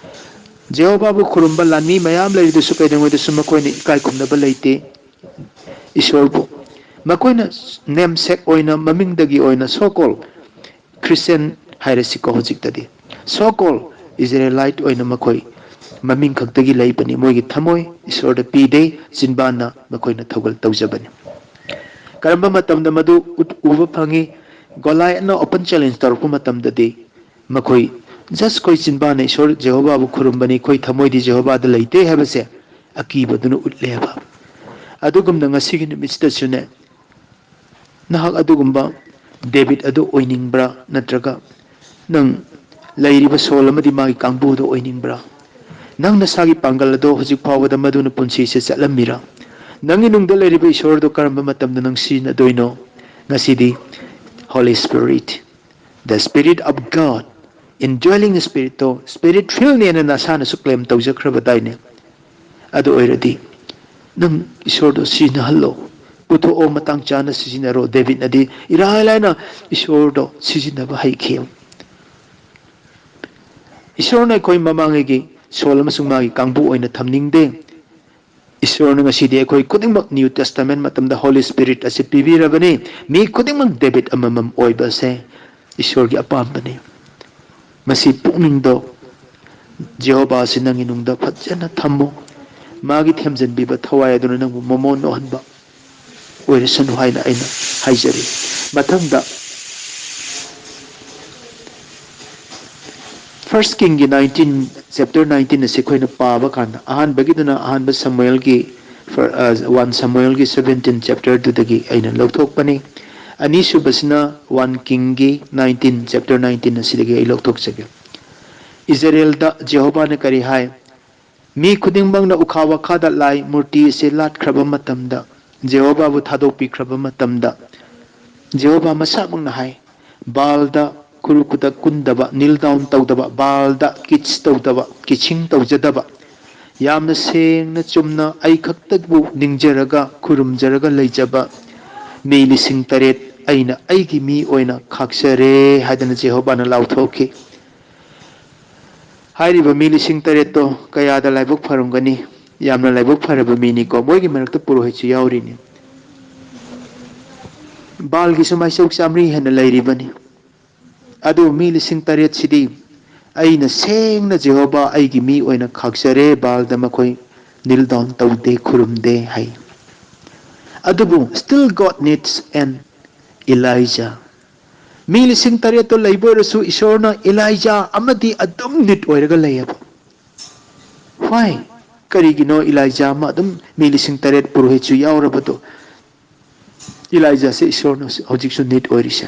ꯖꯦꯍꯣꯕꯥꯕꯨ ꯈꯨꯔꯨꯝꯕ ꯂꯥꯟꯃꯤ ꯃꯌꯥꯝ ꯂꯩꯔꯤꯗꯨꯁꯨ ꯀꯩꯗꯧꯉꯩꯗꯁꯨ ꯃꯈꯣꯏꯅ ꯏꯀꯥꯏ ꯈꯨꯝꯅꯕ ꯂꯩꯇꯦ꯫ ꯏꯁꯣꯔꯕꯨ ꯃꯈꯣꯏꯅ ꯅꯦꯝꯁꯦꯛ ꯑꯣꯏꯅ, ꯃꯃꯤꯡꯗꯒꯤ ꯑꯣꯏꯅ, so called Christian ꯍꯥꯏꯔꯁꯤꯀꯣ, ꯍꯧꯖꯤꯛꯇꯗꯤ so called Israelite ꯑꯣꯏꯅ ꯃꯈꯣꯏ ꯃꯃꯤꯡ ꯈꯛꯇꯒꯤ ꯂꯩꯕꯅꯤ꯫ ꯃꯣꯏꯒꯤ ꯊꯃꯣꯏ ꯏꯁꯣꯔꯗ ꯄꯤꯗꯦ, ꯆꯤꯟꯕꯥꯟꯅ ꯃꯈꯣꯏꯅ ꯊꯧꯒꯜ ꯇꯧꯖꯕꯅꯤ꯫ ꯀꯔꯝꯕ ꯃꯇꯝꯗ ꯃꯗꯨ ꯎꯠ-, ꯎꯕ ꯐꯪꯉꯤ? ꯒꯣꯂꯥꯏꯠꯅ open challenge ꯇꯧꯔꯛꯄ ꯃꯇꯝꯗꯗꯤ ꯃꯈꯣꯏ just ꯑꯩꯈꯣꯏ ꯆꯤꯟꯕꯥꯟꯅ ꯏꯁꯣꯔ ꯖꯦꯍꯣꯕꯥꯕꯨ ꯈꯨꯔꯨꯝꯕꯅꯤ, ꯑꯩꯈꯣꯏ ꯊꯃꯣꯏꯗꯤ ꯖꯦꯍꯣꯕꯥꯗ ꯂꯩꯇꯦ ꯍꯥꯏꯕꯁꯦ ꯑꯀꯤꯕꯗꯨꯅ ꯎꯠꯂꯦꯕ꯫ ꯑꯗꯨꯒꯨꯝꯅ ꯉꯁꯤꯒꯤ ꯅꯨꯃꯤꯠꯁꯤꯗꯁꯨꯅꯦ, ꯅꯍꯥꯛ ꯑꯗꯨꯒꯨꯝꯕ ꯗꯦꯕꯤꯠ ꯑꯗꯨ ꯑꯣꯏꯅꯤꯡꯕ꯭ꯔꯥ? ꯅꯠꯇ꯭ꯔꯒ ꯅꯪ ꯂꯩꯔꯤꯕ ꯁꯣꯜ ꯑꯃꯗꯤ ꯃꯥꯒꯤ ꯀꯥꯡꯕꯨꯗꯨ ꯑꯣꯏꯅꯤꯡꯕ꯭ꯔꯥ? ꯅꯪ ꯅꯁꯥꯒꯤ ꯄꯥꯡꯒꯜ ꯑꯗꯣ ꯍꯧꯖꯤꯛ ꯐꯥꯎꯕꯗ ꯃꯗꯨꯅ ꯄꯨꯟꯁꯤꯁꯦ ꯆꯠꯂꯝꯃꯤꯔꯥ? ꯅꯪꯒꯤ ꯅꯨꯡꯗ ꯂꯩꯔꯤꯕ ꯏꯁꯣꯔꯗꯣ ꯀꯔꯝꯕ ꯃꯇꯝꯗ ꯅꯪ ꯁꯤꯖꯤꯟꯅꯗꯣꯏꯅꯣ? ꯉꯁꯤꯗꯤ Holy Spirit, the Spirit of God, indwelling Spiritꯇꯣ, Spirit filled ꯅꯦꯅ ꯅꯁꯥꯅꯁꯨ claim ꯇꯧꯖꯈ꯭ꯔꯕꯗꯥꯏꯅꯦ? ꯑꯗꯨ ꯑꯣꯏꯔꯗꯤ ꯅꯪ ꯏꯁꯣꯔꯗꯣ ꯁꯤꯖꯤꯟꯅꯍꯜꯂꯣ, ꯄꯨꯊꯣꯛꯑꯣ, ꯃꯇꯥꯡ ꯆꯥꯅ ꯁꯤꯖꯤꯟꯅꯔꯣ꯫ ꯗꯦꯕꯤꯠꯅꯗꯤ ꯏꯔꯥꯏ ꯂꯥꯏꯅ ꯏꯁꯣꯔꯗꯣ ꯁꯤꯖꯤꯟꯅꯕ ꯍꯩꯈꯤ꯫ ꯏꯁꯣꯔꯅ ꯑꯩꯈꯣꯏ ꯃꯃꯥꯡꯉꯩꯒꯤ ꯁꯣꯜ ꯑꯃꯁꯨꯡ ꯃꯥꯒꯤ ꯀꯥꯡꯕꯨ ꯑꯣꯏꯅ ꯊꯝꯅꯤꯡꯗꯦ꯫ ꯏꯁꯣꯔꯅ ꯉꯁꯤꯗꯤ ꯑꯩꯈꯣꯏ ꯈꯨꯗꯤꯡꯃꯛ New Testament ꯃꯇꯝꯗ Holy Spirit ꯑꯁꯤ ꯄꯤꯕꯤꯔꯕꯅꯤ꯫ ꯃꯤ ꯈꯨꯗꯤꯡꯃꯛ ꯗꯦꯕꯤꯠ ꯑꯃꯃꯝ ꯑꯣꯏꯕ ꯑꯁꯦ ꯏꯁꯣꯔꯒꯤ ꯑꯄꯥꯝꯕꯅꯤ꯫ ꯃꯁꯤ ꯄꯨꯛꯅꯤꯡꯗꯣ ꯖꯦꯍꯣꯕꯥ ꯑꯁꯤ ꯅꯪꯒꯤ ꯅꯨꯡꯗ ꯐꯖꯅ ꯊꯝꯃꯨ꯫ ꯃꯥꯒꯤ ꯊꯦꯝꯖꯤꯟꯕꯤꯕ ꯊꯋꯥꯏ ꯑꯗꯨꯅ ꯅꯪꯕꯨ ꯃꯃꯣꯟ ꯅꯣꯛꯍꯟꯕ ꯑꯣꯏꯔꯁꯅꯨ ꯍꯥꯏꯅ ꯑꯩꯅ ꯍꯥꯏꯖꯔꯤ꯫ ꯃꯊꯪꯗ First Kingꯒꯤ nineteen, chapter nineteen ꯑꯁꯤ ꯑꯩꯈꯣꯏꯅ ꯄꯥꯕ ꯀꯥꯟꯗ, ꯑꯍꯥꯟꯕꯒꯤꯗꯨꯅ ꯑꯍꯥꯟꯕ ꯁꯃꯨꯑꯦꯜꯒꯤ, ꯐꯔ-, ꯑ, one ꯁꯃꯨꯑꯦꯜꯒꯤ seventeen chapterꯗꯨꯗꯒꯤ ꯑꯩꯅ ꯂꯧꯊꯣꯛꯄꯅꯤ꯫ ꯑꯅꯤꯁꯨꯕꯁꯤꯅ ꯋꯥꯟ ꯀꯤꯡꯒꯤ ꯅꯥꯏꯟꯇꯤꯟ, ꯆꯦꯞꯇꯔ ꯅꯥꯏꯟꯇꯤꯟ ꯑꯁꯤꯗꯒꯤ ꯑꯩ ꯂꯧꯊꯣꯛꯆꯒꯦ꯫ ꯏꯖꯔꯦꯜꯗ ꯖꯦꯍꯣꯚꯥꯅ ꯀꯔꯤ ꯍꯥꯏ? "ꯃꯤ ꯈꯨꯗꯤꯡꯃꯛꯅ ꯎꯈꯥ ꯋꯥꯈꯥꯗ ꯂꯥꯏ ꯃꯨꯔꯇꯤ ꯑꯁꯤ ꯂꯥꯠꯈ꯭ꯔꯕ ꯃꯇꯝꯗ, ꯖꯦꯍꯣꯚꯥꯕꯨ ꯊꯥꯗꯣꯛꯄꯤꯈ꯭ꯔꯕ ꯃꯇꯝꯗ, ꯖꯦꯍꯣꯚꯥ ꯃꯁꯥꯃꯛꯅ ꯍꯥꯏ, ꯕꯥꯜꯗ ꯈꯨꯔꯨ ꯈꯨꯗꯛ ꯀꯨꯟꯗꯕ, ꯅꯤꯜ ꯗꯥꯎꯟ ꯇꯧꯗꯕ, ꯕꯥꯜꯗ ꯀꯤꯠꯁ ꯇꯧꯗꯕ, ꯀꯤꯆꯤꯡ ꯇꯧꯖꯗꯕ, ꯌꯥꯝꯅ ꯁꯦꯡꯅ ꯆꯨꯝꯅ ꯑꯩ ꯈꯛꯇꯕꯨ ꯅꯤꯡꯖꯔꯒ ꯈꯨꯔꯨꯝꯖꯔꯒ ꯂꯩꯖꯕ ꯃꯤ ꯂꯤꯁꯤꯡ ꯇꯔꯦꯠ ꯑꯩꯅ ꯑꯩꯒꯤ ꯃꯤ ꯑꯣꯏꯅ ꯈꯥꯛꯆꯔꯦ" ꯍꯥꯏꯗꯅ ꯖꯦꯍꯣꯚꯥꯅ ꯂꯥꯎꯊꯣꯛꯈꯤ꯫ ꯍꯥꯏꯔꯤꯕ ꯃꯤ ꯂꯤꯁꯤꯡ ꯇꯔꯦꯠꯇꯣ ꯀꯌꯥꯗ ꯂꯥꯏꯕꯛ ꯐꯔꯝꯒꯅꯤ? ꯌꯥꯝꯅ ꯂꯥꯏꯕꯛ ꯐꯔꯕ ꯃꯤꯅꯤꯀꯣ꯫ ꯃꯣꯏꯒꯤ ꯃꯔꯛꯇ ꯄꯨꯔꯣꯍꯤꯠꯁꯨ ꯌꯥꯎꯔꯤꯅꯤ꯫ ꯕꯥꯜꯒꯤꯁꯨ ꯃꯥꯏꯆꯧ ꯆꯥꯝꯃꯔꯤ ꯍꯦꯟꯅ ꯂꯩꯔꯤꯕꯅꯤ꯫ ꯑꯗꯨ ꯃꯤ ꯂꯤꯁꯤꯡ ꯇꯔꯦꯠꯁꯤꯗꯤ "ꯑꯩꯅ ꯁꯦꯡꯅ ꯖꯦꯍꯣꯚꯥ ꯑꯩꯒꯤ ꯃꯤ ꯑꯣꯏꯅ ꯈꯥꯛꯆꯔꯦ", ꯕꯥꯜꯗ ꯃꯈꯣꯏ ꯅꯤꯜ ꯗꯥꯎꯟ ꯇꯧꯗꯦ, ꯈꯨꯔꯨꯝꯗꯦ ꯍꯥꯏ꯫ ꯑꯗꯨꯕꯨ still God needs an Elijah꯫ ꯃꯤ ꯂꯤꯁꯤꯡ ꯇꯔꯦꯠꯇꯣ ꯂꯩꯕ ꯑꯣꯏꯔꯁꯨ ꯏꯁꯣꯔꯅ ꯏꯂꯥꯏꯖꯥ ꯑꯃꯗꯤ ꯑꯗꯨꯝ ꯅꯤꯠ ꯑꯣꯏꯔꯒ ꯂꯩꯌꯦꯕ꯫ Why? ꯀꯔꯤꯒꯤꯅꯣ ꯏꯂꯥꯏꯖꯥ ꯑꯃ ꯑꯗꯨꯝ ꯃꯤ ꯂꯤꯁꯤꯡ ꯇꯔꯦꯠ ꯄꯨꯔꯣꯍꯤꯠꯁꯨ ꯌꯥꯎꯔꯕꯗꯣ ꯏꯂꯥꯏꯖꯥꯁꯦ ꯏꯁꯣꯔꯅ ꯍꯧꯖꯤꯛꯁꯨ ꯅꯤꯠ ꯑꯣꯏꯔꯤꯁꯦ?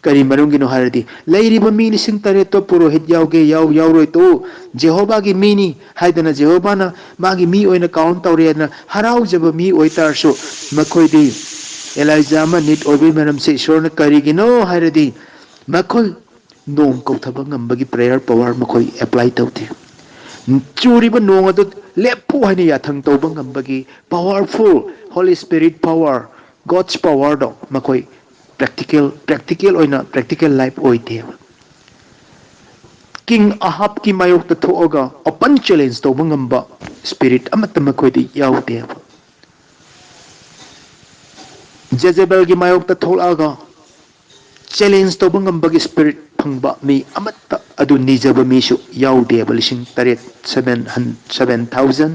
ꯀꯔꯤ ꯃꯔꯝꯒꯤꯅꯣ ꯍꯥꯏꯔꯗꯤ, ꯂꯩꯔꯤꯕ ꯃꯤ ꯂꯤꯁꯤꯡ ꯇꯔꯦꯠꯇꯣ ꯄꯨꯔꯣꯍꯤꯠ ꯌꯥꯎꯒꯦ ꯌꯥꯎ ꯌꯥꯎꯔꯣꯏ ꯇꯣ, ꯖꯦꯍꯣꯚꯥꯒꯤ ꯃꯤꯅꯤ ꯍꯥꯏꯗꯅ ꯖꯦꯍꯣꯚꯥꯅ ꯃꯥꯒꯤ ꯃꯤ ꯑꯣꯏꯅ ꯀꯥꯎꯟ ꯇꯧꯔꯦꯅ ꯍꯔꯥꯎꯖꯕ ꯃꯤ ꯑꯣꯏꯇꯥꯔꯁꯨ, ꯃꯈꯣꯏꯗꯤ ꯑꯦꯂꯥꯏꯖꯥ ꯑꯃ ꯅꯤꯠ ꯑꯣꯏꯕꯒꯤ ꯃꯔꯝꯁꯦ ꯏꯁꯣꯔꯅ ꯀꯔꯤꯒꯤꯅꯣ ꯍꯥꯏꯔꯗꯤ, ꯃꯈꯣꯏ ꯅꯣꯡ ꯀꯧꯊꯕ ꯉꯝꯕꯒꯤ ꯄ꯭ꯔꯦꯌꯔ ꯄꯋꯥꯔ ꯃꯈꯣꯏ ꯑꯦꯄ꯭ꯂꯥꯏ ꯇꯧꯗꯦ꯫ ꯆꯨꯔꯤꯕ ꯅꯣꯡ ꯑꯗꯨ ꯂꯦꯞꯄꯨ ꯍꯥꯏꯅ ꯌꯥꯊꯪ ꯇꯧꯕ ꯉꯝꯕꯒꯤ powerful holy spirit power, God's ꯄꯋꯥꯔꯗꯣ ꯃꯈꯣꯏ ꯄ꯭ꯔꯦꯛꯇꯤꯀꯦꯜ, ꯄ꯭ꯔꯦꯛꯇꯤꯀꯦꯜ ꯑꯣꯏꯅ ꯄ꯭ꯔꯦꯛꯇꯤꯀꯦꯜ ꯂꯥꯏꯐ ꯑꯣꯏꯗꯦꯕ꯫ ꯀꯤꯡ ꯑꯍꯥꯕꯀꯤ ꯃꯥꯌꯣꯛꯇ ꯊꯣꯛꯑꯒ ꯑꯣꯄꯟ ꯆꯦꯂꯦꯟꯖ ꯇꯧꯕ ꯉꯝꯕ ꯁ꯭ꯄꯤꯔꯤꯠ ꯑꯃꯠꯇ ꯃꯈꯣꯏꯗ ꯌꯥꯎꯗꯦꯕ꯫ ꯖꯦꯖꯦꯕꯦꯜꯒꯤ ꯃꯥꯌꯣꯛꯇ ꯊꯣꯛꯂꯛꯑꯒ ꯆꯦꯂꯦꯟꯖ ꯇꯧꯕ ꯉꯝꯕꯒꯤ ꯁ꯭ꯄꯤꯔꯤꯠ ꯐꯪꯕ ꯃꯤ ꯑꯃꯠꯇ ꯑꯗꯨ ꯅꯤꯖꯕ ꯃꯤꯁꯨ ꯌꯥꯎꯗꯦꯕ꯫ ꯂꯤꯁꯤꯡ ꯇꯔꯦꯠ, ꯁꯚꯦꯟ ꯍꯟ-, ꯁꯚꯦꯟ ꯊꯥꯎꯖꯟ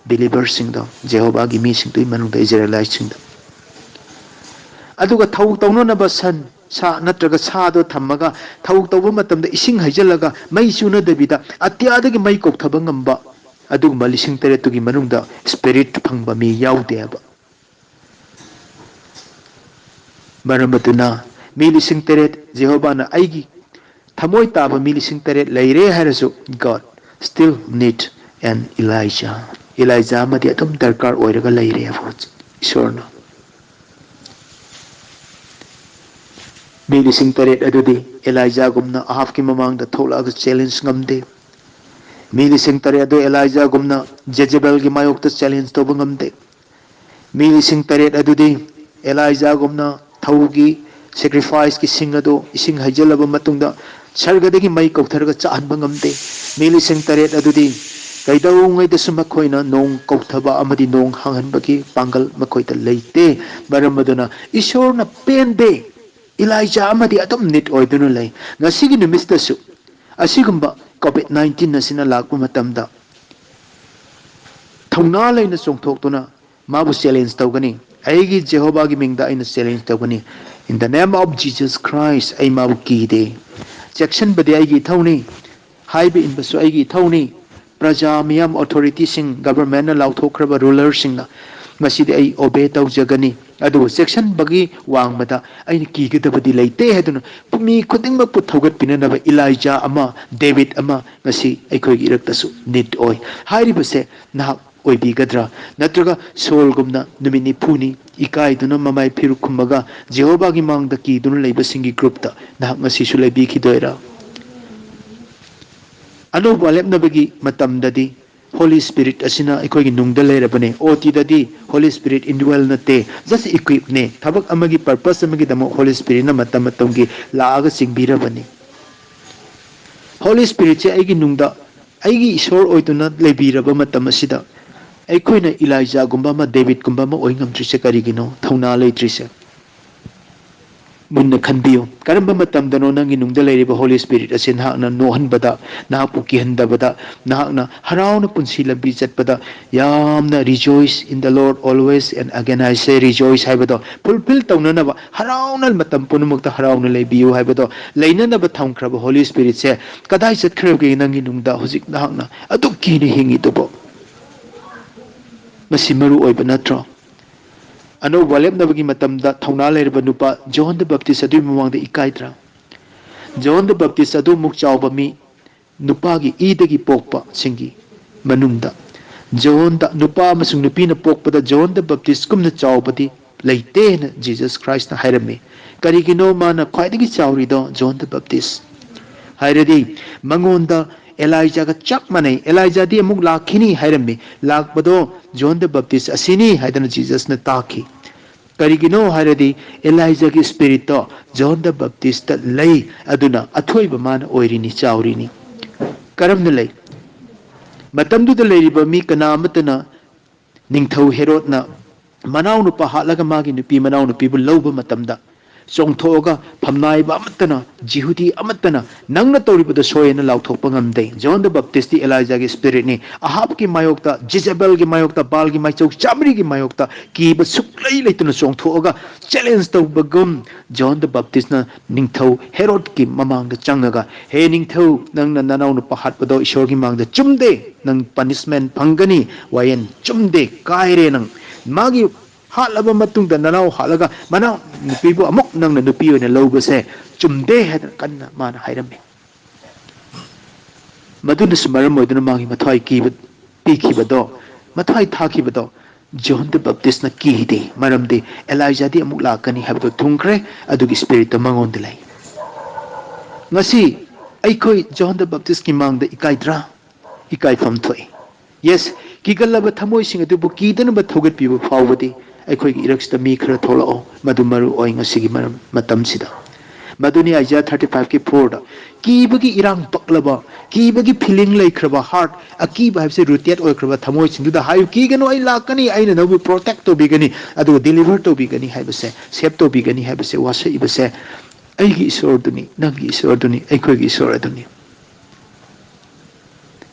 ꯕꯤꯂꯤꯚꯔꯁꯤꯡꯗꯣ, ꯖꯦꯍꯣꯚꯥꯒꯤ ꯃꯤꯁꯤꯡꯗꯨꯒꯤ ꯃꯅꯨꯡꯗ ꯏꯖꯔꯦꯂꯥꯏꯠꯁꯤꯡꯗꯣ꯫ ꯑꯗꯨꯒ ꯊꯧ ꯇꯧꯅꯅꯕ ꯁꯟ, ꯁꯥ ꯅꯠꯇ꯭ꯔꯒ ꯁꯥꯗꯣ ꯊꯝꯃꯒ ꯊꯧ ꯇꯧꯕ ꯃꯇꯝꯗ ꯏꯁꯤꯡ ꯍꯩꯖꯤꯜꯂꯒ ꯃꯩ ꯆꯨꯅꯗꯕꯤꯗ ꯑꯇꯤꯌꯥꯗꯒꯤ ꯃꯩ ꯀꯧꯊꯕ ꯉꯝꯕ ꯑꯗꯨꯒꯨꯝꯕ ꯂꯤꯁꯤꯡ ꯇꯔꯦꯠꯇꯨꯒꯤ ꯃꯅꯨꯡꯗ ꯁ꯭ꯄꯤꯔꯤꯠ ꯐꯪꯕ ꯃꯤ ꯌꯥꯎꯗꯦꯕ꯫ ꯃꯔꯝ ꯑꯗꯨꯅ ꯃꯤ ꯂꯤꯁꯤꯡ ꯇꯔꯦꯠ ꯖꯦꯍꯣꯚꯥꯅ ꯑꯩꯒꯤ ꯊꯃꯣꯏ ꯇꯥꯕ ꯃꯤ ꯂꯤꯁꯤꯡ ꯇꯔꯦꯠ ꯂꯩꯔꯦ ꯍꯥꯏꯔꯁꯨ, God still need an Elijah. ꯏꯂꯥꯏꯖꯥ ꯑꯃꯗꯤ ꯑꯗꯨꯝ ꯗꯔꯀꯥꯔ ꯑꯣꯏꯔꯒ ꯂꯩꯔꯦꯕ ꯏꯁꯣꯔꯅ꯫ ꯃꯤ ꯂꯤꯁꯤꯡ ꯇꯔꯦꯠ ꯑꯗꯨꯗꯤ ꯑꯦꯂꯥꯏꯖꯥꯒꯨꯝꯅ ꯑꯍꯥꯕꯀꯤ ꯃꯃꯥꯡꯗ ꯊꯣꯛꯂꯛꯑꯒ ꯆꯦꯂꯦꯟꯖ ꯉꯝꯗꯦ꯫ ꯃꯤ ꯂꯤꯁꯤꯡ ꯇꯔꯦꯠ ꯑꯗꯨ ꯑꯦꯂꯥꯏꯖꯥꯒꯨꯝꯅ ꯖꯦꯖꯦꯕꯦꯜꯒꯤ ꯃꯥꯌꯣꯛꯇ ꯆꯦꯂꯦꯟꯖ ꯇꯧꯕ ꯉꯝꯗꯦ꯫ ꯃꯤ ꯂꯤꯁꯤꯡ ꯇꯔꯦꯠ ꯑꯗꯨꯗꯤ ꯑꯦꯂꯥꯏꯖꯥꯒꯨꯝꯅ ꯊꯧꯒꯤ ꯁꯦꯀ꯭ꯔꯤꯐꯥꯏꯁꯀꯤ ꯁꯤꯡ ꯑꯗꯨ ꯏꯁꯤꯡ ꯍꯩꯖꯤꯜꯂꯕ ꯃꯇꯨꯡꯗ ꯁꯔꯒꯗꯒꯤ ꯃꯩ ꯀꯧꯊꯔꯒ ꯆꯥꯛꯍꯟꯕ ꯉꯝꯗꯦ꯫ ꯃꯤ ꯂꯤꯁꯤꯡ ꯇꯔꯦꯠ ꯑꯗꯨꯗꯤ ꯀꯩꯗꯧꯉꯩꯗꯁꯨ ꯃꯈꯣꯏꯅ ꯅꯣꯡ ꯀꯧꯊꯕ ꯑꯃꯗꯤ ꯅꯣꯡ ꯍꯥꯡꯍꯟꯕꯒꯤ ꯄꯥꯡꯒꯜ ꯃꯈꯣꯏꯗ ꯂꯩꯇꯦ꯫ ꯃꯔꯝ ꯑꯗꯨꯅ ꯏꯁꯣꯔꯅ ꯄꯦꯟꯗꯦ꯫ ꯏꯂꯥꯏꯖꯥ ꯑꯃꯗꯤ ꯑꯗꯨꯝ ꯅꯤꯠ ꯑꯣꯏꯗꯨꯅ ꯂꯩ꯫ ꯉꯁꯤꯒꯤ ꯅꯨꯃꯤꯠꯇꯁꯨ ꯑꯁꯤꯒꯨꯝꯕ ꯀꯣꯚꯤꯗ ꯅꯥꯏꯟꯇꯤꯟ ꯑꯁꯤꯅ ꯂꯥꯛꯄ ꯃꯇꯝꯗ ꯊꯧꯅꯥ ꯂꯩꯅ ꯆꯣꯡꯊꯣꯛꯇꯨꯅ ꯃꯥꯕꯨ ꯆꯦꯂꯦꯟꯖ ꯇꯧꯒꯅꯤ꯫ ꯑꯩꯒꯤ ꯖꯦꯍꯣꯚꯥꯒꯤ ꯃꯤꯡꯗ ꯑꯩꯅ ꯆꯦꯂꯦꯟꯖ ꯇꯧꯒꯅꯤ꯫ In the name of Jesus Christ, ꯑꯩ ꯃꯥꯕꯨ ꯀꯤꯗꯦ꯫ ꯆꯦꯛꯁꯤꯟꯕꯗꯤ ꯑꯩꯒꯤ ꯏꯊꯧꯅꯤ, ꯍꯥꯏꯕ ꯏꯟꯕꯁꯨ ꯑꯩꯒꯤ ꯏꯊꯧꯅꯤ꯫ ꯄ꯭ꯔꯖꯥ ꯃꯤꯌꯥꯝ, ꯑꯣꯊꯣꯔꯤꯇꯤꯁꯤꯡ, ꯒꯚꯔꯟꯃꯦꯟꯠꯅ ꯂꯥꯎꯊꯣꯛꯈ꯭ꯔꯕ ꯔꯨꯂꯔꯁꯤꯡꯅ ꯃꯁꯤꯗꯤ ꯑꯩ ꯑꯣꯕꯦ ꯇꯧꯖꯒꯅꯤ꯫ ꯑꯗꯨꯕꯨ ꯆꯦꯛꯁꯤꯟꯕꯒꯤ ꯋꯥꯡꯃꯗ ꯑꯩꯅ ꯀꯤꯒꯗꯕꯗꯤ ꯂꯩꯇꯦ ꯍꯥꯏꯗꯨꯅ ꯃꯤ ꯈꯨꯗꯤꯡꯃꯛꯄꯨ ꯊꯧꯒꯠꯄꯤꯅꯅꯕ ꯏꯂꯥꯏꯖꯥ ꯑꯃ, ꯗꯦꯕꯤꯠ ꯑꯃ ꯉꯁꯤ ꯑꯩꯈꯣꯏꯒꯤ ꯏꯔꯛꯇꯁꯨ ꯅꯤꯠ ꯑꯣꯏ꯫ ꯍꯥꯏꯔꯤꯕꯁꯦ ꯅꯍꯥꯛ ꯑꯣꯏꯕꯤꯒꯗ꯭ꯔꯥ? ꯅꯠꯇ꯭ꯔꯒ ꯁꯣꯜꯒꯨꯝꯅ ꯅꯨꯃꯤꯠ ꯅꯤꯐꯨꯅꯤ ꯏꯀꯥꯏꯗꯨꯅ ꯃꯃꯥꯏ ꯐꯤꯔꯨꯛ ꯈꯨꯝꯃꯒ ꯖꯦꯍꯣꯚꯥꯒꯤ ꯃꯥꯡꯗ ꯀꯤꯗꯨꯅ ꯂꯩꯕꯁꯤꯡꯒꯤ ꯒ꯭ꯔꯨꯞꯇ ꯅꯍꯥꯛ ꯉꯁꯤꯁꯨ ꯂꯩꯕꯤꯈꯤꯗꯣꯏꯔꯥ? ꯑꯅꯧꯕ ꯋꯥꯔꯦꯞꯅꯕꯒꯤ ꯃꯇꯝꯗꯗꯤ ꯍꯣꯂꯤ ꯁ꯭ꯄꯤꯔꯤꯠ ꯑꯁꯤꯅ ꯑꯩꯈꯣꯏꯒꯤ ꯅꯨꯡꯗ ꯂꯩꯔꯕꯅꯦ꯫ ꯑꯣ ꯇꯤꯗꯗꯤ ꯍꯣꯂꯤ ꯁ꯭ꯄꯤꯔꯤꯠ ꯏꯟꯗ꯭ꯋꯦꯜ ꯅꯠꯇꯦ, ꯖꯁ ꯏꯀ꯭ꯋꯤꯞꯅꯦ꯫ ꯊꯕꯛ ꯑꯃꯒꯤ ꯄꯔꯄꯁ ꯑꯃꯒꯤꯗꯃꯛ ꯍꯣꯂꯤ ꯁ꯭ꯄꯤꯔꯤꯠꯅ ꯃꯇꯝ ꯃꯇꯝꯒꯤ ꯂꯥꯛꯑꯒ ꯆꯤꯡꯕꯤꯔꯕꯅꯤ꯫ ꯍꯣꯂꯤ ꯁ꯭ꯄꯤꯔꯤꯠꯁꯦ ꯑꯩꯒꯤ ꯅꯨꯡꯗ ꯑꯩꯒꯤ ꯏꯁꯣꯔ ꯑꯣꯏꯗꯨꯅ ꯂꯩꯕꯤꯔꯕ ꯃꯇꯝ ꯑꯁꯤꯗ ꯑꯩꯈꯣꯏꯅ ꯏꯂꯥꯏꯖꯥꯒꯨꯝꯕ ꯑꯃ, ꯗꯦꯕꯤꯠꯀꯨꯝꯕ ꯑꯃ ꯑꯣꯏ ꯉꯝꯗ꯭ꯔꯤꯁꯦ ꯀꯔꯤꯒꯤꯅꯣ? ꯊꯧꯅꯥ ꯂꯩꯇ꯭ꯔꯤꯁꯦ꯫ ꯃꯨꯟꯅ ꯈꯟꯕꯤꯌꯨ꯫ ꯀꯔꯝꯕ ꯃꯇꯝꯗꯅꯣ ꯅꯪꯒꯤ ꯅꯨꯡꯗ ꯂꯩꯔꯤꯕ ꯍꯣꯂꯤ ꯁ꯭ꯄꯤꯔꯤꯠ ꯑꯁꯤ ꯅꯍꯥꯛꯅ ꯅꯣꯛꯍꯟꯕꯗ, ꯅꯍꯥꯛꯄꯨ ꯀꯤꯍꯟꯗꯕꯗ, ꯅꯍꯥꯛꯅ ꯍꯔꯥꯎꯅ ꯄꯨꯟꯁꯤ ꯂꯝꯕꯤ ꯆꯠꯄꯗ ꯌꯥꯝꯅ "Rejoice in the Lord always" and again I say "Rejoice" ꯍꯥꯏꯕꯗꯣ ꯐꯨꯜꯐꯤꯜ ꯇꯧꯅꯅꯕ, ꯍꯔꯥꯎꯅ ꯃꯇꯝ ꯄꯨꯝꯅꯃꯛꯇ ꯍꯔꯥꯎꯅ ꯂꯩꯕꯤꯌꯨ ꯍꯥꯏꯕꯗꯣ ꯂꯩꯅꯅꯕ ꯊꯝꯈ꯭ꯔꯕ ꯍꯣꯂꯤ ꯁ꯭ꯄꯤꯔꯤꯠꯁꯦ ꯀꯗꯥꯏ ꯆꯠꯈ꯭ꯔꯒꯦ? ꯅꯪꯒꯤ ꯅꯨꯡꯗ ꯍꯧꯖꯤꯛ ꯅꯍꯥꯛꯅ ꯑꯗꯨꯛ ꯀꯤꯅ ꯍꯤꯡꯉꯤꯗꯨꯕꯨ? ꯃꯁꯤ ꯃꯔꯨ ꯑꯣꯏꯕ ꯅꯠꯇ꯭ꯔꯣ? ꯑꯅꯧꯕ ꯋꯥꯔꯦꯞꯅꯕꯒꯤ ꯃꯇꯝꯗ ꯊꯧꯅꯥ ꯂꯩꯔꯕ ꯅꯨꯄꯥ ꯖꯣꯟ ꯗ ꯕꯦꯞꯇꯤꯁ ꯑꯗꯨꯒꯤ ꯃꯃꯥꯡꯗ ꯏꯀꯥꯏꯗ꯭ꯔꯥ? ꯖꯣꯟ ꯗ ꯕꯦꯞꯇꯤꯁ ꯑꯗꯨꯃꯨꯛ ꯆꯥꯎꯕ ꯃꯤ ꯅꯨꯄꯥꯒꯤ ꯏꯗꯒꯤ ꯄꯣꯛꯄꯁꯤꯡꯒꯤ ꯃꯅꯨꯡꯗ ꯖꯣꯟꯗ ꯅꯨꯄꯥ ꯑꯃꯁꯨꯡ ꯅꯨꯄꯤꯅ ꯄꯣꯛꯄꯗ ꯖꯣꯟ ꯗ ꯕꯦꯞꯇꯤꯁꯀꯨꯝꯅ ꯆꯥꯎꯕꯗꯤ ꯂꯩꯇꯦ ꯍꯥꯏꯅ ꯖꯤꯖꯁ ꯈ꯭ꯔꯥꯏꯁꯅ ꯍꯥꯏꯔꯝꯃꯤ꯫ ꯀꯔꯤꯒꯤꯅꯣ ꯃꯥꯅ ꯈ꯭ꯋꯥꯏꯗꯒꯤ ꯆꯥꯎꯔꯤꯗꯣ ꯖꯣꯟ ꯗ ꯕꯦꯞꯇꯤꯁ? ꯍꯥꯏꯔꯗꯤ ꯃꯉꯣꯟꯗ ꯑꯦꯂꯥꯏꯖꯥꯒ ꯆꯞ ꯃꯥꯟꯅꯩ, ꯑꯦꯂꯥꯏꯖꯥꯗꯤ ꯑꯃꯨꯛ ꯂꯥꯛꯈꯤꯅꯤ ꯍꯥꯏꯔꯝꯃꯤ꯫ ꯂꯥꯛꯄꯗꯣ ꯖꯣꯟ ꯗ ꯕꯦꯞꯇꯤꯁ ꯑꯁꯤꯅꯤ ꯍꯥꯏꯗꯅ ꯖꯤꯖꯁꯅ ꯇꯥꯛꯈꯤ꯫ ꯀꯔꯤꯒꯤꯅꯣ ꯍꯥꯏꯔꯗꯤ ꯑꯦꯂꯥꯏꯖꯥꯒꯤ ꯁ꯭ꯄꯤꯔꯤꯠꯇꯣ ꯖꯣꯟ ꯗ ꯕꯦꯞꯇꯤꯁꯇ ꯂꯩ, ꯑꯗꯨꯅ ꯑꯊꯣꯏꯕ ꯃꯥꯅ ꯑꯣꯏꯔꯤꯅꯤ, ꯆꯥꯎꯔꯤꯅꯤ꯫ ꯀꯔꯝꯅ ꯂꯩ? ꯃꯇꯝꯗꯨꯗ ꯂꯩꯔꯤꯕ ꯃꯤ ꯀꯅꯥ ꯑꯃꯠꯇꯅ ꯅꯤꯡꯊꯧ ꯍꯦꯔꯣꯗꯅ ꯃꯅꯥꯎꯅꯨꯄꯥ ꯍꯥꯠꯂꯒ ꯃꯥꯒꯤ ꯅꯨꯄꯤ ꯃꯅꯥꯎꯅꯨꯄꯤꯕꯨ ꯂꯧꯕ ꯃꯇꯝꯗ ꯆꯣꯡꯊꯣꯛꯑꯒ ꯐꯝꯅꯥꯏꯕ ꯑꯃꯠꯇꯅ, ꯖꯤꯍꯨꯗꯤ ꯑꯃꯠꯇꯅ "ꯅꯪꯅ ꯇꯧꯔꯤꯕꯗꯣ ꯁꯣꯏ" ꯍꯥꯏꯅ ꯂꯥꯎꯊꯣꯛꯄ ꯉꯝꯗꯦ꯫ ꯖꯣꯟ ꯗ ꯕꯦꯞꯇꯤꯁꯇꯤ ꯑꯦꯂꯥꯏꯖꯥꯒꯤ ꯁ꯭ꯄꯤꯔꯤꯠꯅꯤ꯫ ꯑꯍꯥꯕꯒꯤ ꯃꯥꯌꯣꯛꯇ, ꯖꯤꯖꯦꯕꯦꯜꯒꯤ ꯃꯥꯌꯣꯛꯇ, ꯕꯥꯜꯒꯤ ꯃꯥꯏꯆꯧ ꯆꯥꯝꯃꯔꯤꯒꯤ ꯃꯥꯌꯣꯛꯇ ꯀꯤꯕ ꯁꯨꯛꯂꯩ ꯂꯩꯇꯅ ꯆꯣꯡꯊꯣꯛꯑꯒ ꯆꯦꯂꯦꯟꯖ ꯇꯧꯕꯒꯨꯝ ꯖꯣꯟ ꯗ ꯕꯦꯞꯇꯤꯁꯅ ꯅꯤꯡꯊꯧ ꯍꯦꯔꯣꯗꯀꯤ ꯃꯃꯥꯡꯗ ꯆꯪꯉꯒ, "ꯍꯦ ꯅꯤꯡꯊꯧ, ꯅꯪꯅ ꯅꯅꯥꯎ ꯅꯨꯄꯥ ꯍꯥꯠꯄꯗꯣ ꯏꯁꯣꯔꯒꯤ ꯃꯥꯡꯗ ꯆꯨꯝꯗꯦ, ꯅꯪ ꯄꯅꯤꯁꯃꯦꯟ ꯐꯪꯒꯅꯤ, ꯋꯥꯌꯦꯟ ꯆꯨꯝꯗꯦ, ꯀꯥꯏꯔꯦ ꯅꯪ꯫ ꯃꯥꯒꯤ ꯍꯥꯠꯂꯕ ꯃꯇꯨꯡꯗ ꯅꯅꯥꯎ ꯍꯥꯠꯂꯒ ꯃꯅꯥꯎ ꯅꯨꯄꯤꯕꯨ ꯑꯃꯨꯛ ꯅꯪꯅ ꯅꯨꯄꯤ ꯑꯣꯏꯅ ꯂꯧꯕꯁꯦ ꯆꯨꯝꯗꯦ" ꯍꯥꯏꯗꯅ ꯀꯟꯅ ꯃꯥꯅ ꯍꯥꯏꯔꯝꯃꯤ꯫ ꯃꯗꯨꯅꯁꯨ ꯃꯔꯝ ꯑꯣꯏꯗꯨꯅ ꯃꯥꯒꯤ ꯃꯊ꯭ꯋꯥꯏ ꯀꯤꯕ ꯄꯤꯈꯤꯕꯗꯣ, ꯃꯊ꯭ꯋꯥꯏ ꯊꯥꯈꯤꯕꯗꯣ ꯖꯣꯟ ꯗ ꯕꯦꯞꯇꯤꯁꯅ ꯀꯤꯗꯦ, ꯃꯔꯝꯗꯤ ꯑꯦꯂꯥꯏꯖꯥꯗꯤ ꯑꯃꯨꯛ ꯂꯥꯛꯀꯅꯤ ꯍꯥꯏꯕꯗꯨ ꯊꯨꯡꯈ꯭ꯔꯦ, ꯑꯗꯨꯒꯤ ꯁ꯭ꯄꯤꯔꯤꯠꯇꯣ ꯃꯉꯣꯟꯗ ꯂꯩ꯫ ꯉꯁꯤ ꯑꯩꯈꯣꯏ ꯖꯣꯟ ꯗ ꯕꯦꯞꯇꯤꯁꯀꯤ ꯃꯥꯡꯗ ꯏꯀꯥꯏꯗ꯭ꯔꯥ? ꯏꯀꯥꯏꯐꯝ ꯊꯣꯛꯏ꯫ ꯌꯦꯁ, ꯀꯤꯒꯜꯂꯕ ꯊꯃꯣꯏꯁꯤꯡ ꯑꯗꯨꯕꯨ ꯀꯤꯗꯅꯕ ꯊꯧꯒꯠꯄꯤꯕ ꯐꯥꯎꯕꯗꯤ ꯑꯩꯈꯣꯏꯒꯤ ꯏꯔꯛꯁꯤꯗ ꯃꯤ ꯈꯔ ꯊꯣꯛꯂꯛꯑꯣ, ꯃꯗꯨ ꯃꯔꯨ ꯑꯣꯏ ꯉꯁꯤꯒꯤ ꯃꯔꯝ, ꯃꯇꯝꯁꯤꯗ꯫ ꯃꯗꯨꯅꯤ ꯑꯥꯏꯖꯥꯌꯥ ꯊꯥꯔꯇꯤ ꯐꯥꯏꯚꯀꯤ ꯐꯣꯔꯗ, "ꯀꯤꯕꯒꯤ ꯏꯔꯥꯡ ꯄꯛꯂꯕ, ꯀꯤꯕꯒꯤ ꯐꯤꯂꯤꯡ ꯂꯩꯈ꯭ꯔꯕ ꯍꯥꯔꯠ, ꯑꯀꯤꯕ ꯍꯥꯏꯕꯁꯤ ꯔꯨꯇꯦꯠ ꯑꯣꯏꯈ꯭ꯔꯕ ꯊꯃꯣꯏꯁꯤꯡꯗꯨꯗ ꯍꯥꯏꯌꯨ, ꯀꯤꯒꯅꯨ, ꯑꯩ ꯂꯥꯛꯀꯅꯤ, ꯑꯩꯅ ꯅꯪꯕꯨ ꯄ꯭ꯔꯣꯇꯦꯛ ꯇꯧꯕꯤꯒꯅꯤ, ꯑꯗꯨꯒ ꯗꯤꯂꯤꯚꯔ ꯇꯧꯕꯤꯒꯅꯤ ꯍꯥꯏꯕꯁꯦ, ꯁꯦꯞ ꯇꯧꯕꯤꯒꯅꯤ ꯍꯥꯏꯕꯁꯦ ꯋꯥꯁꯛꯏꯕꯁꯦ ꯑꯩꯒꯤ ꯏꯁꯣꯔꯗꯨꯅꯤ, ꯅꯪꯒꯤ ꯏꯁꯣꯔꯗꯨꯅꯤ, ꯑꯩꯈꯣꯏꯒꯤ ꯏꯁꯣꯔ ꯑꯗꯨꯅꯤ"꯫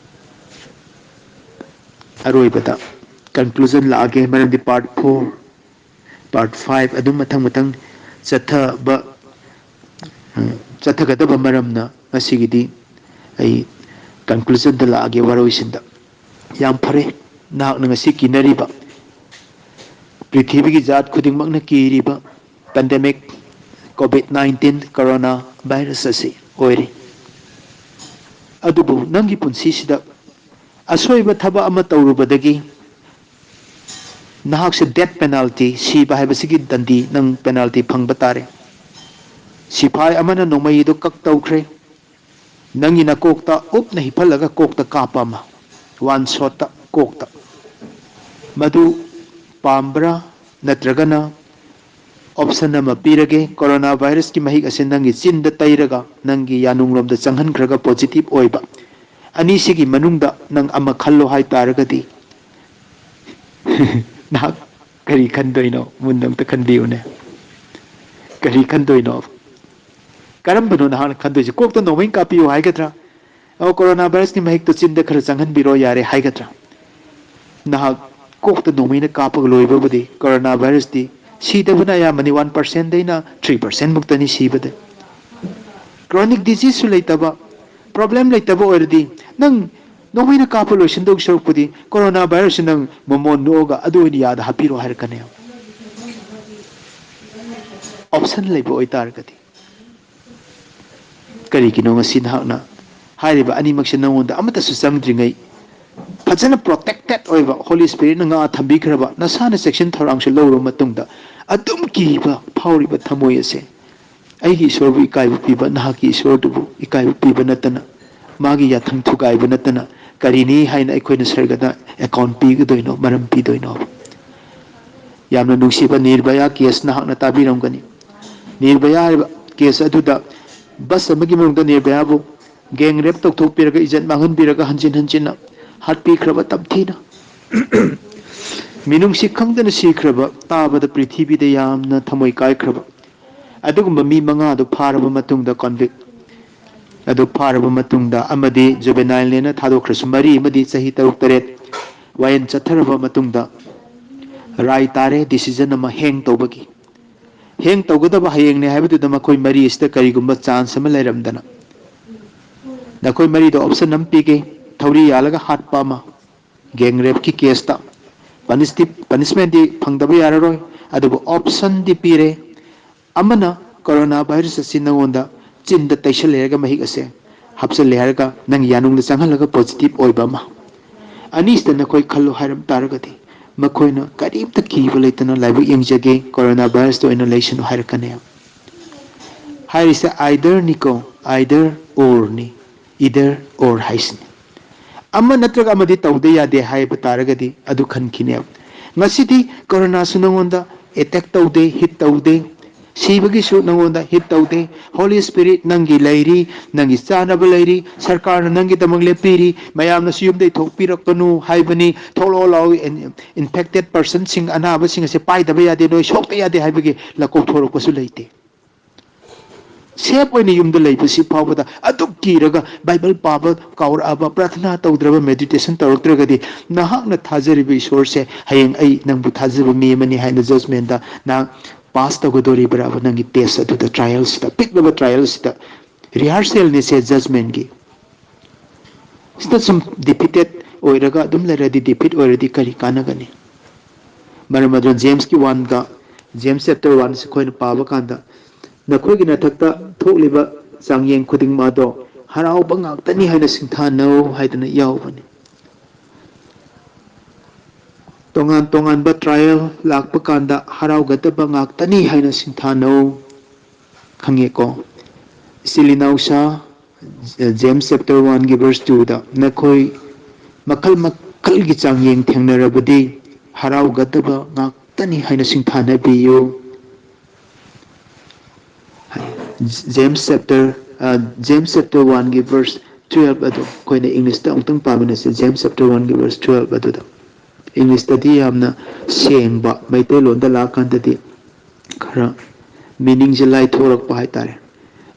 ꯑꯔꯣꯏꯕꯗ ꯀꯟꯀ꯭ꯂꯨꯖꯟ ꯂꯥꯛꯑꯒꯦ, ꯃꯔꯝꯗꯤ ꯄꯥꯔꯠ ꯐꯣꯔ, ꯄꯥꯔꯠ ꯐꯥꯏꯚ ꯑꯗꯨꯝ ꯃꯊꯪ ꯃꯊꯪ ꯆꯠꯊꯕ, ꯎꯝ, ꯆꯠꯊꯒꯗꯕ ꯃꯔꯝꯅ ꯉꯁꯤꯒꯤꯗꯤ ꯑꯩ ꯀꯟꯀ꯭ꯂꯨꯖꯟꯗ ꯂꯥꯛꯑꯒꯦ, ꯋꯥꯔꯣꯏꯁꯤꯟꯗ꯫ ꯌꯥꯝ ꯐꯔꯦ, ꯅꯍꯥꯛꯅ ꯉꯁꯤ ꯀꯤꯅꯔꯤꯕ ꯄ꯭ꯔꯤꯊꯤꯕꯤꯒꯤ ꯖꯥꯠ ꯈꯨꯗꯤꯡꯃꯛꯅ ꯀꯤꯔꯤꯕ pandemic covid nineteen corona virus ꯑꯁꯤ ꯑꯣꯏꯔꯤ꯫ ꯑꯗꯨꯕꯨ ꯅꯪꯒꯤ ꯄꯨꯟꯁꯤꯁꯤꯗ ꯑꯁꯣꯏꯕ ꯊꯕꯛ ꯑꯃ ꯇꯧꯔꯨꯕꯗꯒꯤ ꯅꯍꯥꯛꯁꯦ ꯗꯦꯠ ꯄꯦꯅꯥꯜꯇꯤ, ꯁꯤꯕ ꯍꯥꯏꯕꯁꯤꯒꯤ ꯗꯟꯗꯤ, ꯅꯪ ꯄꯦꯅꯥꯜꯇꯤ ꯐꯪꯕ ꯇꯥꯔꯦ꯫ ꯁꯤꯐꯥꯏ ꯑꯃꯅ ꯅꯣꯡꯃꯩꯗꯨ ꯀꯛ ꯇꯧꯈ꯭ꯔꯦ꯫ ꯅꯪꯒꯤ ꯅꯀꯣꯛꯇ ꯎꯞꯅ ꯍꯤꯞꯍꯜꯂꯒ ꯀꯣꯛꯇ ꯀꯥꯞꯄ ꯑꯃ, ꯋꯥꯟ ꯁꯣꯠꯇ ꯀꯣꯛꯇ꯫ ꯃꯗꯨ ꯄꯥꯝꯕ꯭ꯔꯥ? ꯅꯠꯇ꯭ꯔꯒꯅ ꯑꯣꯞꯁꯟ ꯑꯃ ꯄꯤꯔꯒꯦ, ꯀꯣꯔꯣꯅꯥ ꯚꯥꯏꯔꯁꯀꯤ ꯃꯍꯤꯛ ꯑꯁꯤ ꯅꯪꯒꯤ ꯆꯤꯟꯗ ꯇꯩꯔꯒ ꯅꯪꯒꯤ ꯌꯥꯅꯨꯡꯂꯣꯝꯗ ꯆꯪꯍꯟꯈ꯭ꯔꯒ ꯄꯣꯖꯤꯇꯤꯚ ꯑꯣꯏꯕ꯫ ꯑꯅꯤꯁꯤꯒꯤ ꯃꯅꯨꯡꯗ ꯅꯪ ꯑꯃ ꯈꯜꯂꯣ ꯍꯥꯏ ꯇꯥꯔꯒꯗꯤ, ꯅꯍꯥꯛ ꯀꯔꯤ ꯈꯟꯗꯣꯏꯅꯣ? ꯃꯨꯟꯅ ꯑꯝꯇ ꯈꯟꯕꯤꯌꯨꯅꯦ꯫ ꯀꯔꯤ ꯈꯟꯗꯣꯏꯅꯣ? ꯀꯔꯝꯕꯅꯣ ꯅꯍꯥꯛꯅ ꯈꯟꯗꯣꯏꯁꯦ? ꯀꯣꯛꯇ ꯅꯣꯡꯃꯩ ꯀꯥꯞꯄꯤꯌꯨ ꯍꯥꯏꯒꯗ꯭ꯔꯥ? ꯑꯣ, ꯀꯣꯔꯣꯅꯥ ꯚꯥꯏꯔꯁꯀꯤ ꯃꯍꯤꯛꯇꯣ ꯆꯤꯟꯗ ꯈꯔ ꯆꯪꯍꯟꯕꯤꯔꯣ ꯌꯥꯔꯦ ꯍꯥꯏꯒꯗ꯭ꯔꯥ? ꯅꯍꯥꯛ ꯀꯣꯛꯇ ꯅꯣꯡꯃꯩꯅ ꯀꯥꯞꯄꯒ ꯂꯣꯏꯕꯕꯨꯗꯤ ꯀꯣꯔꯣꯅꯥ ꯚꯥꯏꯔꯁꯇꯤ ꯁꯤꯗꯕꯅ ꯑꯌꯥꯝꯕꯅꯤ, ꯋꯥꯟ ꯄꯥꯔꯁꯦꯟꯗꯩꯅ ꯊ꯭ꯔꯤ ꯄꯥꯔꯁꯦꯟ ꯃꯨꯛꯇꯅꯤ ꯁꯤꯕꯗ꯫ ꯀ꯭ꯔꯣꯅꯤꯛ ꯗꯤꯖꯤꯖꯁꯨ ꯂꯩꯇꯕ, ꯄ꯭ꯔꯣꯕ꯭ꯂꯦꯝ ꯂꯩꯇꯕ ꯑꯣꯏꯔꯗꯤ ꯅꯪ ꯅꯣꯡꯃꯩꯅ ꯀꯥꯞꯄ ꯂꯣꯏꯁꯤꯟꯗꯧ ꯁꯔꯨꯛꯄꯨꯗꯤ ꯀꯣꯔꯣꯅꯥ ꯚꯥꯏꯔꯁꯁꯤ ꯅꯪ ꯃꯃꯣꯟ ꯅꯣꯛꯑꯒ ꯑꯗꯨ ꯑꯣꯏꯅ ꯌꯥꯗ ꯍꯥꯞꯄꯤꯔꯣ ꯍꯥꯏꯔꯛꯀꯅꯦꯕ꯫ ꯑꯣꯞꯁꯟ ꯂꯩꯕ ꯑꯣꯏꯇꯥꯔꯒꯗꯤ꯫ ꯀꯔꯤꯒꯤꯅꯣ ꯉꯁꯤ ꯅꯍꯥꯛꯅ ꯍꯥꯏꯔꯤꯕ ꯑꯅꯤꯃꯛꯁꯦ ꯅꯉꯣꯟꯗ ꯑꯃꯠꯇꯁꯨ ꯆꯪꯗ꯭ꯔꯤꯉꯩ ꯐꯖꯅ ꯄ꯭ꯔꯣꯇꯦꯛꯇꯦꯠ ꯑꯣꯏꯕ ꯍꯣꯂꯤ ꯁ꯭ꯄꯤꯔꯤꯠꯅ ꯉꯥꯛꯑ ꯊꯝꯕꯤꯈ꯭ꯔꯕ ꯅꯁꯥꯅ ꯆꯦꯛꯁꯤꯟ ꯊꯧꯔꯥꯡꯁꯨ ꯂꯧꯔꯕ ꯃꯇꯨꯡꯗ ꯑꯗꯨꯝ ꯀꯤꯕ ꯐꯥꯎꯔꯤꯕ ꯊꯃꯣꯏ ꯑꯁꯦ ꯑꯩꯒꯤ ꯏꯁꯣꯔꯕꯨ ꯏꯀꯥꯏꯕ ꯄꯤꯕ, ꯅꯍꯥꯛꯀꯤ ꯏꯁꯣꯔꯗꯨꯕꯨ ꯏꯀꯥꯏꯕ ꯄꯤꯕ ꯅꯠꯇꯅ, ꯃꯥꯒꯤ ꯌꯥꯊꯪ ꯊꯨꯒꯥꯏꯕ ꯅꯠꯇꯅ ꯀꯔꯤꯅꯤ ꯍꯥꯏꯅ ꯑꯩꯈꯣꯏꯅ ꯁꯔꯒꯗ ꯑꯦꯀꯥꯎꯟ ꯄꯤꯒꯗꯣꯏꯅꯣ, ꯃꯔꯝ ꯄꯤꯗꯣꯏꯅꯣ? ꯌꯥꯝꯅ ꯅꯨꯡꯁꯤꯕ ꯅꯤꯔꯚꯌꯥ ꯀꯦꯁ ꯅꯍꯥꯛꯅ ꯇꯥꯕꯤꯔꯝꯒꯅꯤ꯫ ꯅꯤꯔꯚꯌꯥ ꯍꯥꯏꯔꯤꯕ ꯀꯦꯁ ꯑꯗꯨꯗ ꯕꯁ ꯑꯃꯒꯤ ꯃꯅꯨꯡꯗ ꯅꯤꯔꯚꯌꯥꯕꯨ ꯒꯦꯡ ꯔꯦꯞ ꯇꯧꯊꯣꯛꯄꯤꯔꯒ, ꯏꯖꯠ ꯃꯥꯡꯍꯟꯕꯤꯔꯒ, ꯍꯟꯖꯤꯟ ꯍꯟꯖꯤꯟꯅ ꯍꯥꯠꯄꯤꯈ꯭ꯔꯕ ꯇꯝꯊꯤꯅ꯫ ꯃꯤꯅꯨꯡꯁꯤ ꯈꯪꯗꯅ ꯁꯤꯈ꯭ꯔꯕ ꯇꯥꯕꯗ ꯄ꯭ꯔꯤꯊꯤꯕꯤꯗ ꯌꯥꯝꯅ ꯊꯃꯣꯏ ꯀꯥꯏꯈ꯭ꯔꯕ ꯑꯗꯨꯒꯨꯝꯕ ꯃꯤ ꯃꯉꯥꯗꯨ ꯐꯥꯔꯕ ꯃꯇꯨꯡꯗ, ꯀꯣꯟꯚꯤꯛ ꯑꯗꯨ ꯐꯥꯔꯕ ꯃꯇꯨꯡꯗ, ꯑꯃꯗꯤ ꯖꯨꯕꯦꯅꯥꯏꯜꯅꯦꯅ ꯊꯥꯗꯣꯛꯈ꯭ꯔꯁꯨ, ꯃꯔꯤ ꯑꯃꯗꯤ ꯆꯍꯤ ꯇꯔꯨꯛ ꯇꯔꯦꯠ ꯋꯥꯌꯦꯜ ꯆꯠꯊꯔꯕ ꯃꯇꯨꯡꯗ ꯔꯥꯏ ꯇꯥꯔꯦ, ꯗꯤꯁꯤꯖꯟ ꯑꯃ ꯍꯦꯡ ꯇꯧꯕꯒꯤ꯫ ꯍꯦꯡ ꯇꯧꯒꯗꯕ ꯍꯌꯦꯡꯅꯦ ꯍꯥꯏꯕꯗꯨꯗ ꯃꯈꯣꯏ ꯃꯔꯤ ꯑꯁꯤꯗ ꯀꯔꯤꯒꯨꯝꯕ ꯆꯥꯟꯁ ꯑꯃ ꯂꯩꯔꯝꯗꯅ, ꯅꯈꯣꯏ ꯃꯔꯤꯗ ꯑꯣꯞꯁꯟ ꯑꯃ ꯄꯤꯒꯦ, ꯊꯧꯔꯤ ꯌꯥꯜꯂꯒ ꯍꯥꯠꯄ ꯑꯃ, ꯒꯦꯡ ꯔꯦꯞꯀꯤ ꯀꯦꯁꯇ ꯄꯅꯤꯁꯃꯦꯟꯗꯤ ꯐꯪꯗꯕ ꯌꯥꯔꯔꯣꯏ, ꯑꯗꯨꯕꯨ ꯑꯣꯞꯁꯟꯗꯤ ꯄꯤꯔꯦ꯫ ꯑꯃꯅ, ꯀꯣꯔꯣꯅꯥ ꯚꯥꯏꯔꯁ ꯑꯁꯤ ꯅꯉꯣꯟꯗ ꯆꯤꯟꯗ ꯇꯩꯁꯜꯂꯦ ꯍꯥꯏꯔꯒ, ꯃꯍꯤꯛ ꯑꯁꯦ ꯍꯥꯞꯆꯜꯂꯦ ꯍꯥꯏꯔꯒ, ꯅꯪꯒꯤ ꯌꯥꯅꯨꯡꯗ ꯆꯪꯍꯜꯂꯒ ꯄꯣꯖꯤꯇꯤꯚ ꯑꯣꯏꯕ ꯑꯃ꯫ ꯑꯅꯤꯁꯤꯗ ꯅꯈꯣꯏ ꯈꯜꯂꯨ ꯍꯥꯏꯔꯝ ꯇꯥꯔꯒꯗꯤ, ꯃꯈꯣꯏꯅ ꯀꯔꯤꯝꯇ ꯀꯤꯕ ꯂꯩꯇꯅ ꯂꯥꯏꯕꯛ ꯌꯦꯡꯖꯒꯦ, ꯀꯣꯔꯣꯅꯥ ꯚꯥꯏꯔꯁꯇ ꯑꯣꯏꯅ ꯂꯩꯁꯅꯨ ꯍꯥꯏꯔꯛꯀꯅꯦꯕ꯫ ꯍꯥꯏꯔꯤꯁꯦ ꯑꯥꯏꯗꯔꯅꯤꯀꯣ, ꯑꯥꯏꯗꯔ ꯑꯣꯔꯅꯤ, ꯏꯗꯔ ꯑꯣꯔ ꯍꯥꯏꯁꯤꯅꯤ꯫ ꯑꯃ ꯅꯠꯇ꯭ꯔꯒ ꯑꯃꯗꯤ ꯇꯧꯗ ꯌꯥꯗꯦ ꯍꯥꯏꯕ ꯇꯥꯔꯒꯗꯤ ꯑꯗꯨ ꯈꯟꯈꯤꯅꯦꯕ꯫ ꯉꯁꯤꯗꯤ ꯀꯣꯔꯣꯅꯥꯁꯨ ꯅꯉꯣꯟꯗ ꯑꯦꯇꯦꯛ ꯇꯧꯗꯦ, ꯍꯤꯠ ꯇꯧꯗꯦ, ꯁꯤꯕꯒꯤꯁꯨ ꯅꯉꯣꯟꯗ ꯍꯤꯠ ꯇꯧꯗꯦ꯫ ꯍꯣꯂꯤ ꯁ꯭ꯄꯤꯔꯤꯠ ꯅꯪꯒꯤ ꯂꯩꯔꯤ, ꯅꯪꯒꯤ ꯆꯥꯅꯕ ꯂꯩꯔꯤ꯫ ꯁꯔꯀꯥꯔꯅ ꯅꯪꯒꯤꯗꯃꯛ ꯂꯦꯞꯄꯤꯔꯤ꯫ ꯃꯌꯥꯝꯅꯁꯨ ꯌꯨꯝꯗꯩ ꯊꯣꯛꯄꯤꯔꯛꯀꯅꯨ ꯍꯥꯏꯕꯅꯤ꯫ ꯊꯣꯛꯂꯛꯑꯣ ꯂꯥꯛꯑꯣ, ꯏꯟ-, ꯏꯟꯐꯦꯛꯇꯦꯠ ꯄꯔꯁꯟꯁꯤꯡ, ꯑꯅꯥꯕꯁꯤꯡ ꯑꯁꯦ ꯄꯥꯏꯗꯕ ꯌꯥꯗꯦ, ꯅꯣꯏ ꯁꯣꯛꯄ ꯌꯥꯗꯦ ꯍꯥꯏꯕꯒꯤ ꯂ-, ꯀꯧꯊꯣꯔꯛꯄꯁꯨ ꯂꯩꯇꯦ꯫ ꯁꯦꯐ ꯑꯣꯏꯅ ꯌꯨꯝꯗ ꯂꯩꯕꯁꯤ ꯐꯥꯎꯕꯗ ꯑꯗꯨꯛ ꯀꯤꯔꯒ ꯕꯥꯏꯕꯜ ꯄꯥꯕ ꯀꯥꯎꯔꯛꯑꯕ, ꯄ꯭ꯔꯥꯊꯅꯥ ꯇꯧꯗ꯭ꯔꯕ, ꯃꯦꯗꯤꯇꯦꯁꯟ ꯇꯧꯔꯛꯇ꯭ꯔꯒꯗꯤ ꯅꯍꯥꯛꯅ ꯊꯥꯖꯔꯤꯕ ꯏꯁꯣꯔꯁꯦ ꯍꯌꯦꯡ ꯑꯩ ꯅꯪꯕꯨ ꯊꯥꯖꯕ ꯃꯤ ꯑꯃꯅꯤ ꯍꯥꯏꯅ ꯖꯖꯃꯦꯟꯗ ꯅꯍꯥꯛ ꯄꯥꯁ ꯇꯧꯒꯗꯣꯔꯤꯕ꯭ꯔꯕ? ꯅꯪꯒꯤ ꯇꯦꯁ ꯑꯗꯨꯗ, ꯇ꯭ꯔꯥꯏꯌꯦꯜꯁꯤꯗ, ꯄꯤꯛꯂꯕ ꯇ꯭ꯔꯥꯏꯌꯦꯜꯁꯤꯗ, ꯔꯤꯍꯥꯔꯁꯦꯜꯅꯤꯁꯦ ꯖꯖꯃꯦꯟꯒꯤ꯫ ꯁꯤꯗ ꯁꯨꯝ ꯗꯤꯐꯤꯇꯦꯠ ꯑꯣꯏꯔꯒ ꯑꯗꯨꯝ ꯂꯩꯔꯗꯤ, ꯗꯤꯐꯤꯠ ꯑꯣꯏꯔꯗꯤ ꯀꯔꯤ ꯀꯥꯟꯅꯒꯅꯤ? ꯃꯔꯝ ꯑꯗꯨꯅ ꯖꯦꯝꯁꯀꯤ ꯋꯥꯟꯒ, ꯖꯦꯝꯁ ꯆꯦꯞꯇꯔ ꯋꯥꯟꯁꯤ ꯑꯩꯈꯣꯏꯅ ꯄꯥꯕ ꯀꯥꯟꯗ, "ꯅꯈꯣꯏꯒꯤ ꯅꯊꯛꯇ ꯊꯣꯛꯂꯤꯕ ꯆꯥꯡꯌꯦꯡ ꯈꯨꯗꯤꯡꯃꯛ ꯑꯗꯣ ꯍꯔꯥꯎꯕ ꯉꯥꯛꯇꯅꯤ ꯍꯥꯏꯅ ꯁꯤꯡꯊꯥꯅꯧ" ꯍꯥꯏꯗꯅ ꯌꯥꯎꯕꯅꯤ꯫ ꯇꯣꯉꯥꯟ ꯇꯣꯉꯥꯟꯕ ꯇ꯭ꯔꯥꯏꯌꯦꯜ ꯂꯥꯛꯄ ꯀꯥꯟꯗ ꯍꯔꯥꯎꯒꯗꯕ ꯉꯥꯛꯇꯅꯤ ꯍꯥꯏꯅ ꯁꯤꯡꯊꯥꯅꯧ꯫ ꯈꯪꯉꯦꯀꯣ? ꯏꯆꯤꯜ ꯏꯅꯥꯎꯁꯥ, ꯖꯦꯝꯁ ꯆꯦꯞꯇꯔ ꯋꯥꯟꯒꯤ ꯚꯔꯁ ꯇꯨꯗ, "ꯅꯈꯣꯏ ꯃꯈꯜ ꯃꯈꯜꯒꯤ ꯆꯥꯡꯌꯦꯡ ꯊꯦꯡꯅꯔꯕꯗꯤ ꯍꯔꯥꯎꯒꯗꯕ ꯉꯥꯛꯇꯅꯤ ꯍꯥꯏꯅ ꯁꯤꯡꯊꯥꯅꯕꯤꯌꯨ"꯫ ꯖꯦꯝꯁ ꯆꯦꯞꯇꯔ, ꯑ, ꯖꯦꯝꯁ ꯆꯦꯞꯇꯔ ꯋꯥꯟꯒꯤ ꯚꯔꯁ ꯇꯨꯌꯦꯜꯞ ꯑꯗꯨ ꯑꯩꯈꯣꯏꯅ ꯏꯪꯂꯤꯁꯇ ꯑꯃꯨꯛꯇꯪ ꯄꯥꯃꯤꯟꯅꯁꯤ꯫ ꯖꯦꯝꯁ ꯆꯦꯞꯇꯔ ꯋꯥꯟꯒꯤ ꯚꯔꯁ ꯇꯨꯌꯦꯜꯞ ꯑꯗꯨꯗ꯫ ꯏꯪꯂꯤꯁꯇꯗꯤ ꯌꯥꯝꯅ ꯁꯦꯡꯕ, ꯃꯩꯇꯩꯂꯣꯟꯗ ꯂꯥꯛꯑꯀꯥꯟꯗꯗꯤ ꯈꯔ ꯃꯤꯅꯤꯡꯁꯦ ꯂꯥꯏꯊꯣꯔꯛꯄ ꯍꯥꯏꯇꯥꯔꯦ꯫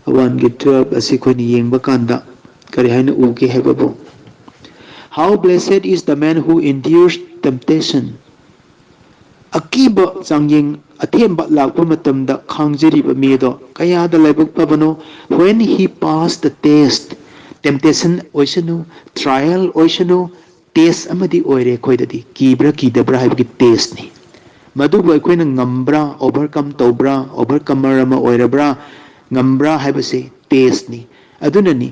ꯋꯥꯟꯒꯤ ꯇꯨꯌꯦꯜꯞ ꯑꯁꯤ ꯑꯩꯈꯣꯏꯅ ꯌꯦꯡꯕ ꯀꯥꯟꯗ ꯀꯔꯤ ꯍꯥꯏꯅ ꯎꯒꯦ ꯍꯥꯏꯕꯕꯨ, "How blessed is the man who endures temptation." ꯑꯀꯤꯕ ꯆꯥꯡꯌꯦꯡ ꯑꯊꯦꯝꯕ ꯂꯥꯛꯄ ꯃꯇꯝꯗ ꯈꯥꯡꯖꯔꯤꯕ ꯃꯤ ꯑꯗꯣ ꯀꯌꯥꯗ ꯂꯥꯏꯕꯛ ꯐꯕꯅꯣ꯫ "When he pass the test", temptation ꯑꯣꯏꯁꯅꯨ, ꯇ꯭ꯔꯥꯏꯌꯦꯜ ꯑꯣꯏꯁꯅꯨ, ꯇꯦꯁ ꯑꯃꯗꯤ ꯑꯣꯏꯔꯦ ꯑꯩꯈꯣꯏꯗꯗꯤ꯫ ꯀꯤꯕ꯭ꯔꯥ ꯀꯤꯗꯕ꯭ꯔꯥ ꯍꯥꯏꯕꯒꯤ ꯇꯦꯁꯅꯤ꯫ ꯃꯗꯨꯕꯨ ꯑꯩꯈꯣꯏꯅ ꯉꯝꯕ꯭ꯔꯥ, ꯑꯣꯚꯔꯀꯝ ꯇꯧꯕ꯭ꯔꯥ, ꯑꯣꯚꯔꯀꯃꯔ ꯑꯃ ꯑꯣꯏꯔꯕ꯭ꯔꯥ, ꯉꯝꯕ꯭ꯔꯥ ꯍꯥꯏꯕꯁꯤ ꯇꯦꯁꯅꯤ꯫ ꯑꯗꯨꯅꯅꯤ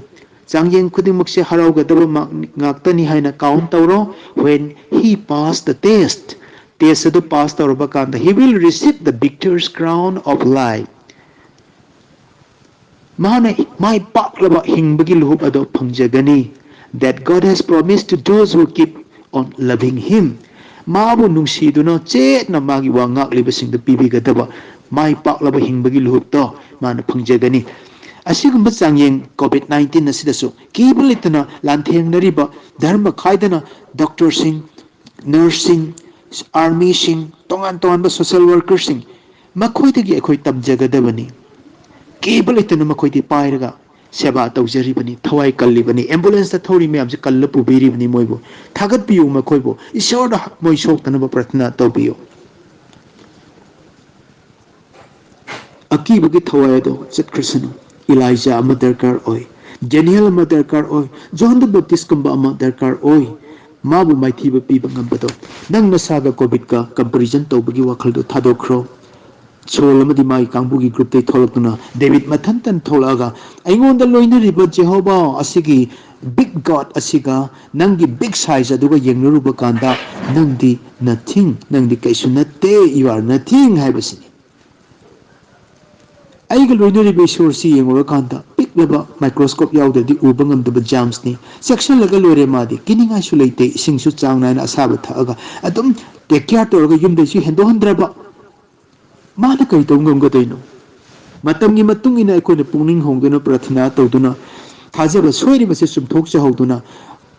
ꯆꯥꯡꯌꯦꯡ ꯈꯨꯗꯤꯡꯃꯛꯁꯦ ꯍꯔꯥꯎꯒꯗꯕ ꯃꯥꯔꯛ ꯉꯥꯛꯇꯅꯤ ꯍꯥꯏꯅ ꯀꯥꯎꯟ ꯇꯧꯔꯣ꯫ When he pass the test, test ꯑꯗꯨ ꯄꯥꯁ ꯇꯧꯔꯕ ꯀꯥꯟꯗ, he will receive the victor's crown of life. ꯃꯍꯥꯛꯅ ꯃꯥꯏ ꯄꯥꯛꯂꯕ ꯍꯤꯡꯕꯒꯤ ꯂꯨꯍꯨꯞ ꯑꯗꯨ ꯐꯪꯖꯒꯅꯤ꯫ That God has promised to those who keep on loving him. ꯃꯥꯕꯨ ꯅꯨꯡꯁꯤꯗꯨꯅ ꯆꯦꯠꯅ ꯃꯥꯒꯤ ꯋꯥ ꯉꯥꯛꯂꯤꯕꯁꯤꯡꯗ ꯄꯤꯕꯤꯒꯗꯕ ꯃꯥꯏ ꯄꯥꯛꯂꯕ ꯍꯤꯡꯕꯒꯤ ꯂꯨꯍꯨꯞꯇꯣ ꯃꯥꯅ ꯐꯪꯖꯒꯅꯤ꯫ ꯑꯁꯤꯒꯨꯝꯕ ꯆꯥꯡꯌꯦꯡ ꯀꯣꯚꯤꯗ ꯅꯥꯏꯟꯇꯤꯟ ꯑꯁꯤꯗꯁꯨ ꯀꯤꯕ ꯂꯩꯇꯅ ꯂꯥꯟꯊꯦꯡꯅꯔꯤꯕ ꯙꯔꯃ ꯈꯥꯏꯗꯅ ꯗꯣꯛꯇꯔꯁꯤꯡ, ꯅꯔꯁꯁꯤꯡ, ꯑꯥꯔꯃꯤꯁꯤꯡ, ꯇꯣꯉꯥꯟ ꯇꯣꯉꯥꯟꯕ ꯁꯣꯁꯦꯜ ꯋꯥꯔꯀꯔꯁꯤꯡ, ꯃꯈꯣꯏꯗꯒꯤ ꯑꯩꯈꯣꯏ ꯇꯝꯖꯒꯗꯕꯅꯤ꯫ ꯀꯤꯕ ꯂꯩꯇꯅ ꯃꯈꯣꯏꯗꯤ ꯄꯥꯏꯔꯒ ꯁꯦꯕꯥ ꯇꯧꯖꯔꯤꯕꯅꯤ, ꯊꯋꯥꯏ ꯀꯜꯂꯤꯕꯅꯤ, ꯑꯦꯝꯕꯨꯂꯦꯟꯁꯇ ꯊꯧꯔꯤ ꯃꯌꯥꯝꯁꯦ ꯀꯜꯂ ꯄꯨꯕꯤꯔꯤꯕꯅꯤ ꯃꯣꯏꯕꯨ꯫ ꯊꯥꯒꯠꯄꯤꯌꯨ ꯃꯈꯣꯏꯕꯨ, ꯏꯁꯣꯔꯗ ꯃꯣꯏ ꯁꯣꯛꯇꯅꯕ ꯄ꯭ꯔꯊꯅꯥ ꯇꯧꯕꯤꯌꯨ꯫ ꯑꯀꯤꯕꯒꯤ ꯊꯋꯥꯏ ꯑꯗꯣ ꯆꯠꯈ꯭ꯔꯁꯅꯨ꯫ ꯏꯂꯥꯏꯖꯥ ꯑꯃ ꯗꯔꯀꯥꯔ ꯑꯣꯏ, ꯗꯦꯅꯤꯌꯦꯜ ꯑꯃ ꯗꯔꯀꯥꯔ ꯑꯣꯏ, ꯖꯣꯟ ꯗ ꯕꯦꯞꯇꯤꯁꯀꯨꯝꯕ ꯑꯃ ꯗꯔꯀꯥꯔ ꯑꯣꯏ꯫ ꯃꯥꯕꯨ ꯃꯥꯏꯊꯤꯕ ꯄꯤꯕ ꯉꯝꯕꯗꯣ꯫ ꯅꯪ ꯅꯁꯥꯒ ꯀꯣꯚꯤꯗꯀ ꯀꯝꯄꯦꯔꯤꯖꯟ ꯇꯧꯕꯒꯤ ꯋꯥꯈꯜꯗꯣ ꯊꯥꯗꯣꯛꯈ꯭ꯔꯣ꯫ ꯁꯣꯜ ꯑꯃꯗꯤ ꯃꯥꯒꯤ ꯀꯥꯡꯕꯨꯒꯤ ꯒ꯭ꯔꯨꯞꯇꯒꯤ ꯊꯣꯛꯂꯛꯇꯨꯅ ꯗꯦꯕꯤꯠ ꯃꯊꯟꯇꯅ ꯊꯣꯛꯂꯛꯑꯒ, "ꯑꯩꯉꯣꯟꯗ ꯂꯣꯏꯅꯔꯤꯕ ꯖꯦꯍꯣꯕꯥ ꯑꯁꯤꯒꯤ ꯕꯤꯛ ꯒꯣꯗ ꯑꯁꯤꯒ ꯅꯪꯒꯤ ꯕꯤꯛ ꯁꯥꯏꯖ ꯑꯗꯨꯒ ꯌꯦꯡꯅꯔꯨꯕ ꯀꯥꯟꯗ ꯅꯪꯗꯤ nothing, ꯅꯪꯗꯤ ꯀꯩꯁꯨ ꯅꯠꯇꯦ, you are nothing" ꯍꯥꯏꯕꯁꯤꯅꯤ꯫ ꯑꯩꯒ ꯂꯣꯏꯅꯔꯤꯕ ꯏꯁꯣꯔꯁꯤ ꯌꯦꯡꯉꯨꯔꯀꯥꯟꯗ ꯄꯤꯛꯂꯕ ꯃꯥꯏꯀ꯭ꯔꯣꯁꯀꯣꯞ ꯌꯥꯎꯗ꯭ꯔꯗꯤ ꯎꯕ ꯉꯝꯗꯕ ꯖꯥꯝꯁꯅꯤ꯫ ꯆꯦꯛꯁꯤꯜꯂꯒ ꯂꯣꯏꯔꯦ ꯃꯥꯗꯤ꯫ ꯀꯤꯅꯤꯡꯉꯥꯏꯁꯨ ꯂꯩꯇꯦ꯫ ꯏꯁꯤꯡꯁꯨ ꯆꯥꯡ ꯅꯥꯏꯅ ꯑꯁꯥꯕ ꯊꯛꯑꯒ ꯑꯗꯨꯝ ꯇꯦꯛ ꯀꯤꯌꯥꯔ ꯇꯧꯔꯒ ꯌꯨꯝꯗꯩꯁꯨ ꯍꯦꯟꯗꯣꯛꯍꯟꯗ꯭ꯔꯕ꯫ ꯃꯥꯅ ꯀꯔꯤ ꯇꯧ ꯉꯝꯒꯗꯣꯏꯅꯣ? ꯃꯇꯝꯒꯤ ꯃꯇꯨꯡ ꯏꯟꯅ ꯑꯩꯈꯣꯏꯅ ꯄꯨꯛꯅꯤꯡ ꯍꯣꯡꯗꯨꯅ ꯄ꯭ꯔꯊꯅꯥ ꯇꯧꯗꯨꯅ ꯊꯥꯖꯕ ꯁꯣꯏꯔꯤꯕꯁꯦ ꯆꯨꯝꯊꯣꯛꯆꯍꯧꯗꯨꯅ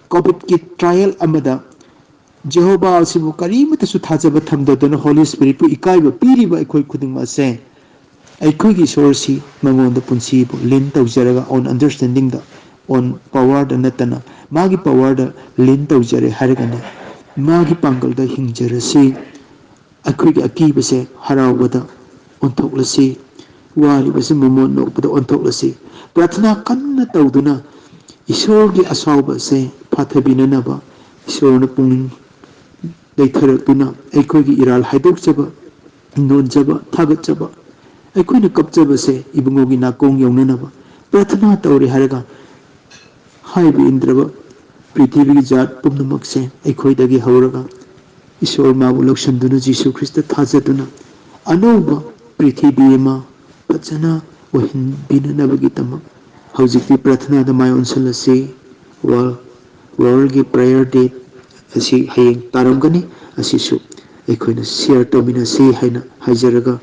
ꯀꯣꯚꯤꯗꯀꯤ ꯇ꯭ꯔꯥꯏꯌꯦꯜ ꯑꯃꯗ ꯖꯦꯍꯣꯕꯥ ꯑꯁꯤꯕꯨ ꯀꯔꯤꯃꯠꯇꯁꯨ ꯊꯥꯖꯕ ꯊꯝꯗꯗꯨꯅ ꯍꯣꯂꯤ ꯁ꯭ꯄꯤꯔꯤꯠꯄꯨ ꯏꯀꯥꯏꯕ ꯄꯤꯔꯤꯕ ꯑꯩꯈꯣꯏ ꯈꯨꯗꯤꯡꯃꯛ ꯑꯁꯦ ꯑꯩꯈꯣꯏꯒꯤ ꯏꯁꯣꯔꯁꯤ ꯃꯉꯣꯟꯗ ꯄꯨꯟꯁꯤꯕꯨ ꯂꯤꯟ ꯇꯧꯖꯔꯒ on understandingꯗ, on powerꯗ ꯅꯠꯇꯅ ꯃꯥꯒꯤ powerꯗ ꯂꯤꯟ ꯇꯧꯖꯔꯦ ꯍꯥꯏꯔꯒꯅ ꯃꯥꯒꯤ ꯄꯥꯡꯒꯜꯗ ꯍꯤꯡꯖꯔꯁꯤ꯫ ꯑꯩꯈꯣꯏꯒꯤ ꯑꯀꯤꯕꯁꯦ ꯍꯔꯥꯎꯕꯗ ꯑꯣꯟꯊꯣꯛꯂꯁꯤ, ꯋꯥꯔꯤꯕꯁꯦ ꯃꯃꯣꯟ ꯅꯣꯛꯄꯗ ꯑꯣꯟꯊꯣꯛꯂꯁꯤ꯫ ꯄ꯭ꯔꯥꯊꯅꯥ ꯀꯟꯅ ꯇꯧꯗꯨꯅ ꯏꯁꯣꯔꯒꯤ ꯑꯁꯥꯎꯕꯁꯦ ꯐꯥꯊꯕꯤꯅꯅꯕ ꯏꯁꯣꯔꯅ ꯄꯨꯛꯅꯤꯡ ꯂꯩꯊꯔꯛꯇꯨꯅ ꯑꯩꯈꯣꯏꯒꯤ ꯏꯔꯥꯜ ꯍꯥꯏꯗꯣꯛꯆꯕ, ꯅꯣꯟꯖꯕ, ꯊꯥꯒꯠꯆꯕ, ꯑꯩꯈꯣꯏꯅ ꯀꯞꯆꯕꯁꯦ ꯏꯕꯨꯡꯉꯣꯒꯤ ꯅꯥꯀꯣꯡ ꯌꯧꯅꯅꯕ ꯄ꯭ꯔꯥꯊꯅꯥ ꯇꯧꯔꯦ ꯍꯥꯏꯔꯒ, ꯍꯥꯏꯕ ꯏꯟꯗ꯭ꯔꯕ ꯄ꯭ꯔꯤꯊꯤꯕꯤꯒꯤ ꯖꯥꯠ ꯄꯨꯝꯅꯃꯛꯁꯦ ꯑꯩꯈꯣꯏꯗꯒꯤ ꯍꯧꯔꯒ ꯏꯁꯣꯔ ꯃꯥꯕꯨ ꯂꯧꯁꯤꯟꯗꯨꯅ ꯖꯤꯁꯨ ꯈ꯭ꯔꯤꯁꯇ ꯊꯥꯖꯗꯨꯅ ꯑꯅꯧꯕ ꯄ꯭ꯔꯤꯊꯤꯕꯤ ꯑꯃ ꯐꯖꯅ ꯑꯣꯏꯍꯟꯕꯤꯅꯅꯕꯒꯤꯗꯃꯛ ꯍꯧꯖꯤꯛꯇꯤ ꯄ꯭ꯔꯥꯊꯅꯥꯗ ꯃꯥꯏ ꯑꯣꯟꯁꯤꯜꯂꯁꯤ꯫ World, Worldꯒꯤ Prayer Day ꯑꯁꯤ ꯍꯌꯦꯡ ꯇꯥꯔꯝꯒꯅꯤ꯫ ꯑꯁꯤꯁꯨ ꯑꯩꯈꯣꯏꯅ share ꯇꯧꯃꯤꯟꯅꯁꯤ ꯍꯥꯏꯅ ꯍꯥꯏꯖꯔꯒ,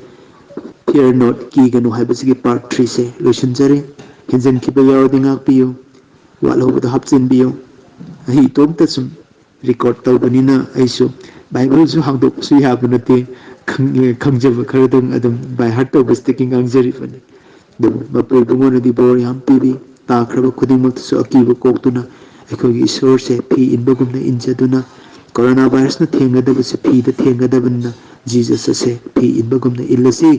Fear not, ꯀꯤꯒꯅꯨ ꯍꯥꯏꯕꯁꯤꯒꯤ part threeꯁꯦ ꯂꯣꯏꯁꯤꯟꯖꯔꯦ꯫ ꯍꯦꯟꯖꯟꯈꯤꯕ ꯌꯥꯎꯔꯗꯤ ꯉꯥꯛꯄꯤꯌꯨ, ꯋꯥꯠꯍꯧꯕꯗ ꯍꯥꯞꯆꯤꯟꯕꯤꯌꯨ꯫ ꯑꯩ ꯏꯇꯣꯝꯇ ꯁꯨꯝ record ꯇꯧꯕꯅꯤꯅ ꯑꯩꯁꯨ Bibleꯁꯨ ꯍꯥꯡꯗꯣꯛꯄꯁꯨ ꯌꯥꯕ ꯅꯠꯇꯦ꯫ ꯈꯪ-, ꯈꯪꯖꯕ ꯈꯔꯗꯪ ꯑꯗꯨꯝ by heart ꯇꯧꯕꯁꯤꯗꯒꯤ ꯉꯥꯡꯖꯔꯤꯕꯅꯤ꯫ ꯑꯗꯨꯕꯨ ꯃꯄꯨ ꯏꯕꯨꯡꯉꯣꯅꯗꯤ ꯕꯣꯔ ꯌꯥꯝ ꯄꯤꯕꯤ, ꯇꯥꯈ꯭ꯔꯕ ꯈꯨꯗꯤꯡꯃꯛꯇꯁꯨ ꯑꯀꯤꯕ ꯀꯣꯛꯇꯨꯅ ꯑꯩꯈꯣꯏꯒꯤ ꯏꯁꯣꯔꯁꯦ ꯐꯤ ꯏꯟꯕꯒꯨꯝꯅ ꯏꯟꯖꯗꯨꯅ, corona virusꯅ ꯊꯦꯡꯒꯗꯕꯁꯦ ꯐꯤꯗ ꯊꯦꯡꯒꯗꯕꯅꯤꯅ, Jesus ꯑꯁꯦ ꯐꯤ ꯏꯟꯕꯒꯨꯝꯅ ꯏꯜꯂꯁꯤ꯫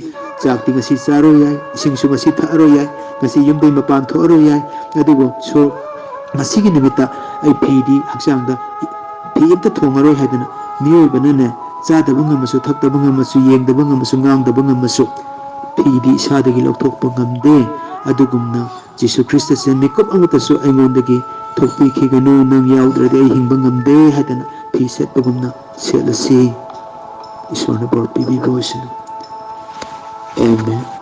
ꯆꯥꯛꯇꯤ ꯉꯁꯤ ꯆꯥꯔꯣꯏ ꯌꯥꯏ, ꯏꯁꯤꯡꯁꯨ ꯉꯁꯤ ꯊꯛꯑꯔꯣꯏ ꯌꯥꯏ, ꯉꯁꯤ ꯌꯨꯝꯗꯩ ꯃꯄꯥꯟ ꯊꯣꯛꯑꯔꯣꯏ ꯌꯥꯏ, ꯑꯗꯨꯕꯨ ꯁꯣ-, ꯉꯁꯤꯒꯤ ꯅꯨꯃꯤꯠꯇ ꯑꯩ ꯐꯤꯗꯤ ꯍꯛꯆꯥꯡꯗ ꯐꯤ ꯑꯝꯇ ꯊꯣꯡꯉꯔꯣꯏ ꯍꯥꯏꯗꯅ ꯃꯤꯑꯣꯏꯕꯅꯅꯦ, ꯆꯥꯗꯕ ꯉꯝꯃꯁꯨ, ꯊꯛꯇꯕ ꯉꯝꯃꯁꯨ, ꯌꯦꯡꯗꯕ ꯉꯝꯃꯁꯨ, ꯉꯥꯡꯗꯕ ꯉꯝꯃꯁꯨ, ꯐꯤꯗꯤ ꯏꯁꯥꯗꯒꯤ ꯂꯧꯊꯣꯛꯄ ꯉꯝꯗꯦ꯫ ꯑꯗꯨꯒꯨꯝꯅ ꯖꯤꯁꯨ ꯈ꯭ꯔꯤꯁꯇꯁꯦ ꯃꯤꯀꯨꯞ ꯑꯃꯠꯇꯁꯨ ꯑꯩꯉꯣꯟꯗꯒꯤ ꯊꯣꯛꯄꯤꯈꯤꯒꯅꯨ, ꯅꯪ ꯌꯥꯎꯗ꯭ꯔꯗꯤ ꯑꯩ ꯍꯤꯡꯕ ꯉꯝꯗꯦ ꯍꯥꯏꯗꯅ ꯐꯤ ꯁꯦꯠꯄꯒꯨꯝꯅ ꯁꯦꯠꯂꯁꯤ꯫ ꯏꯁꯣꯔꯅ ꯕꯣꯔ ꯄꯤꯕꯤꯕ ꯑꯣꯏꯁꯅꯨ꯫ Amen.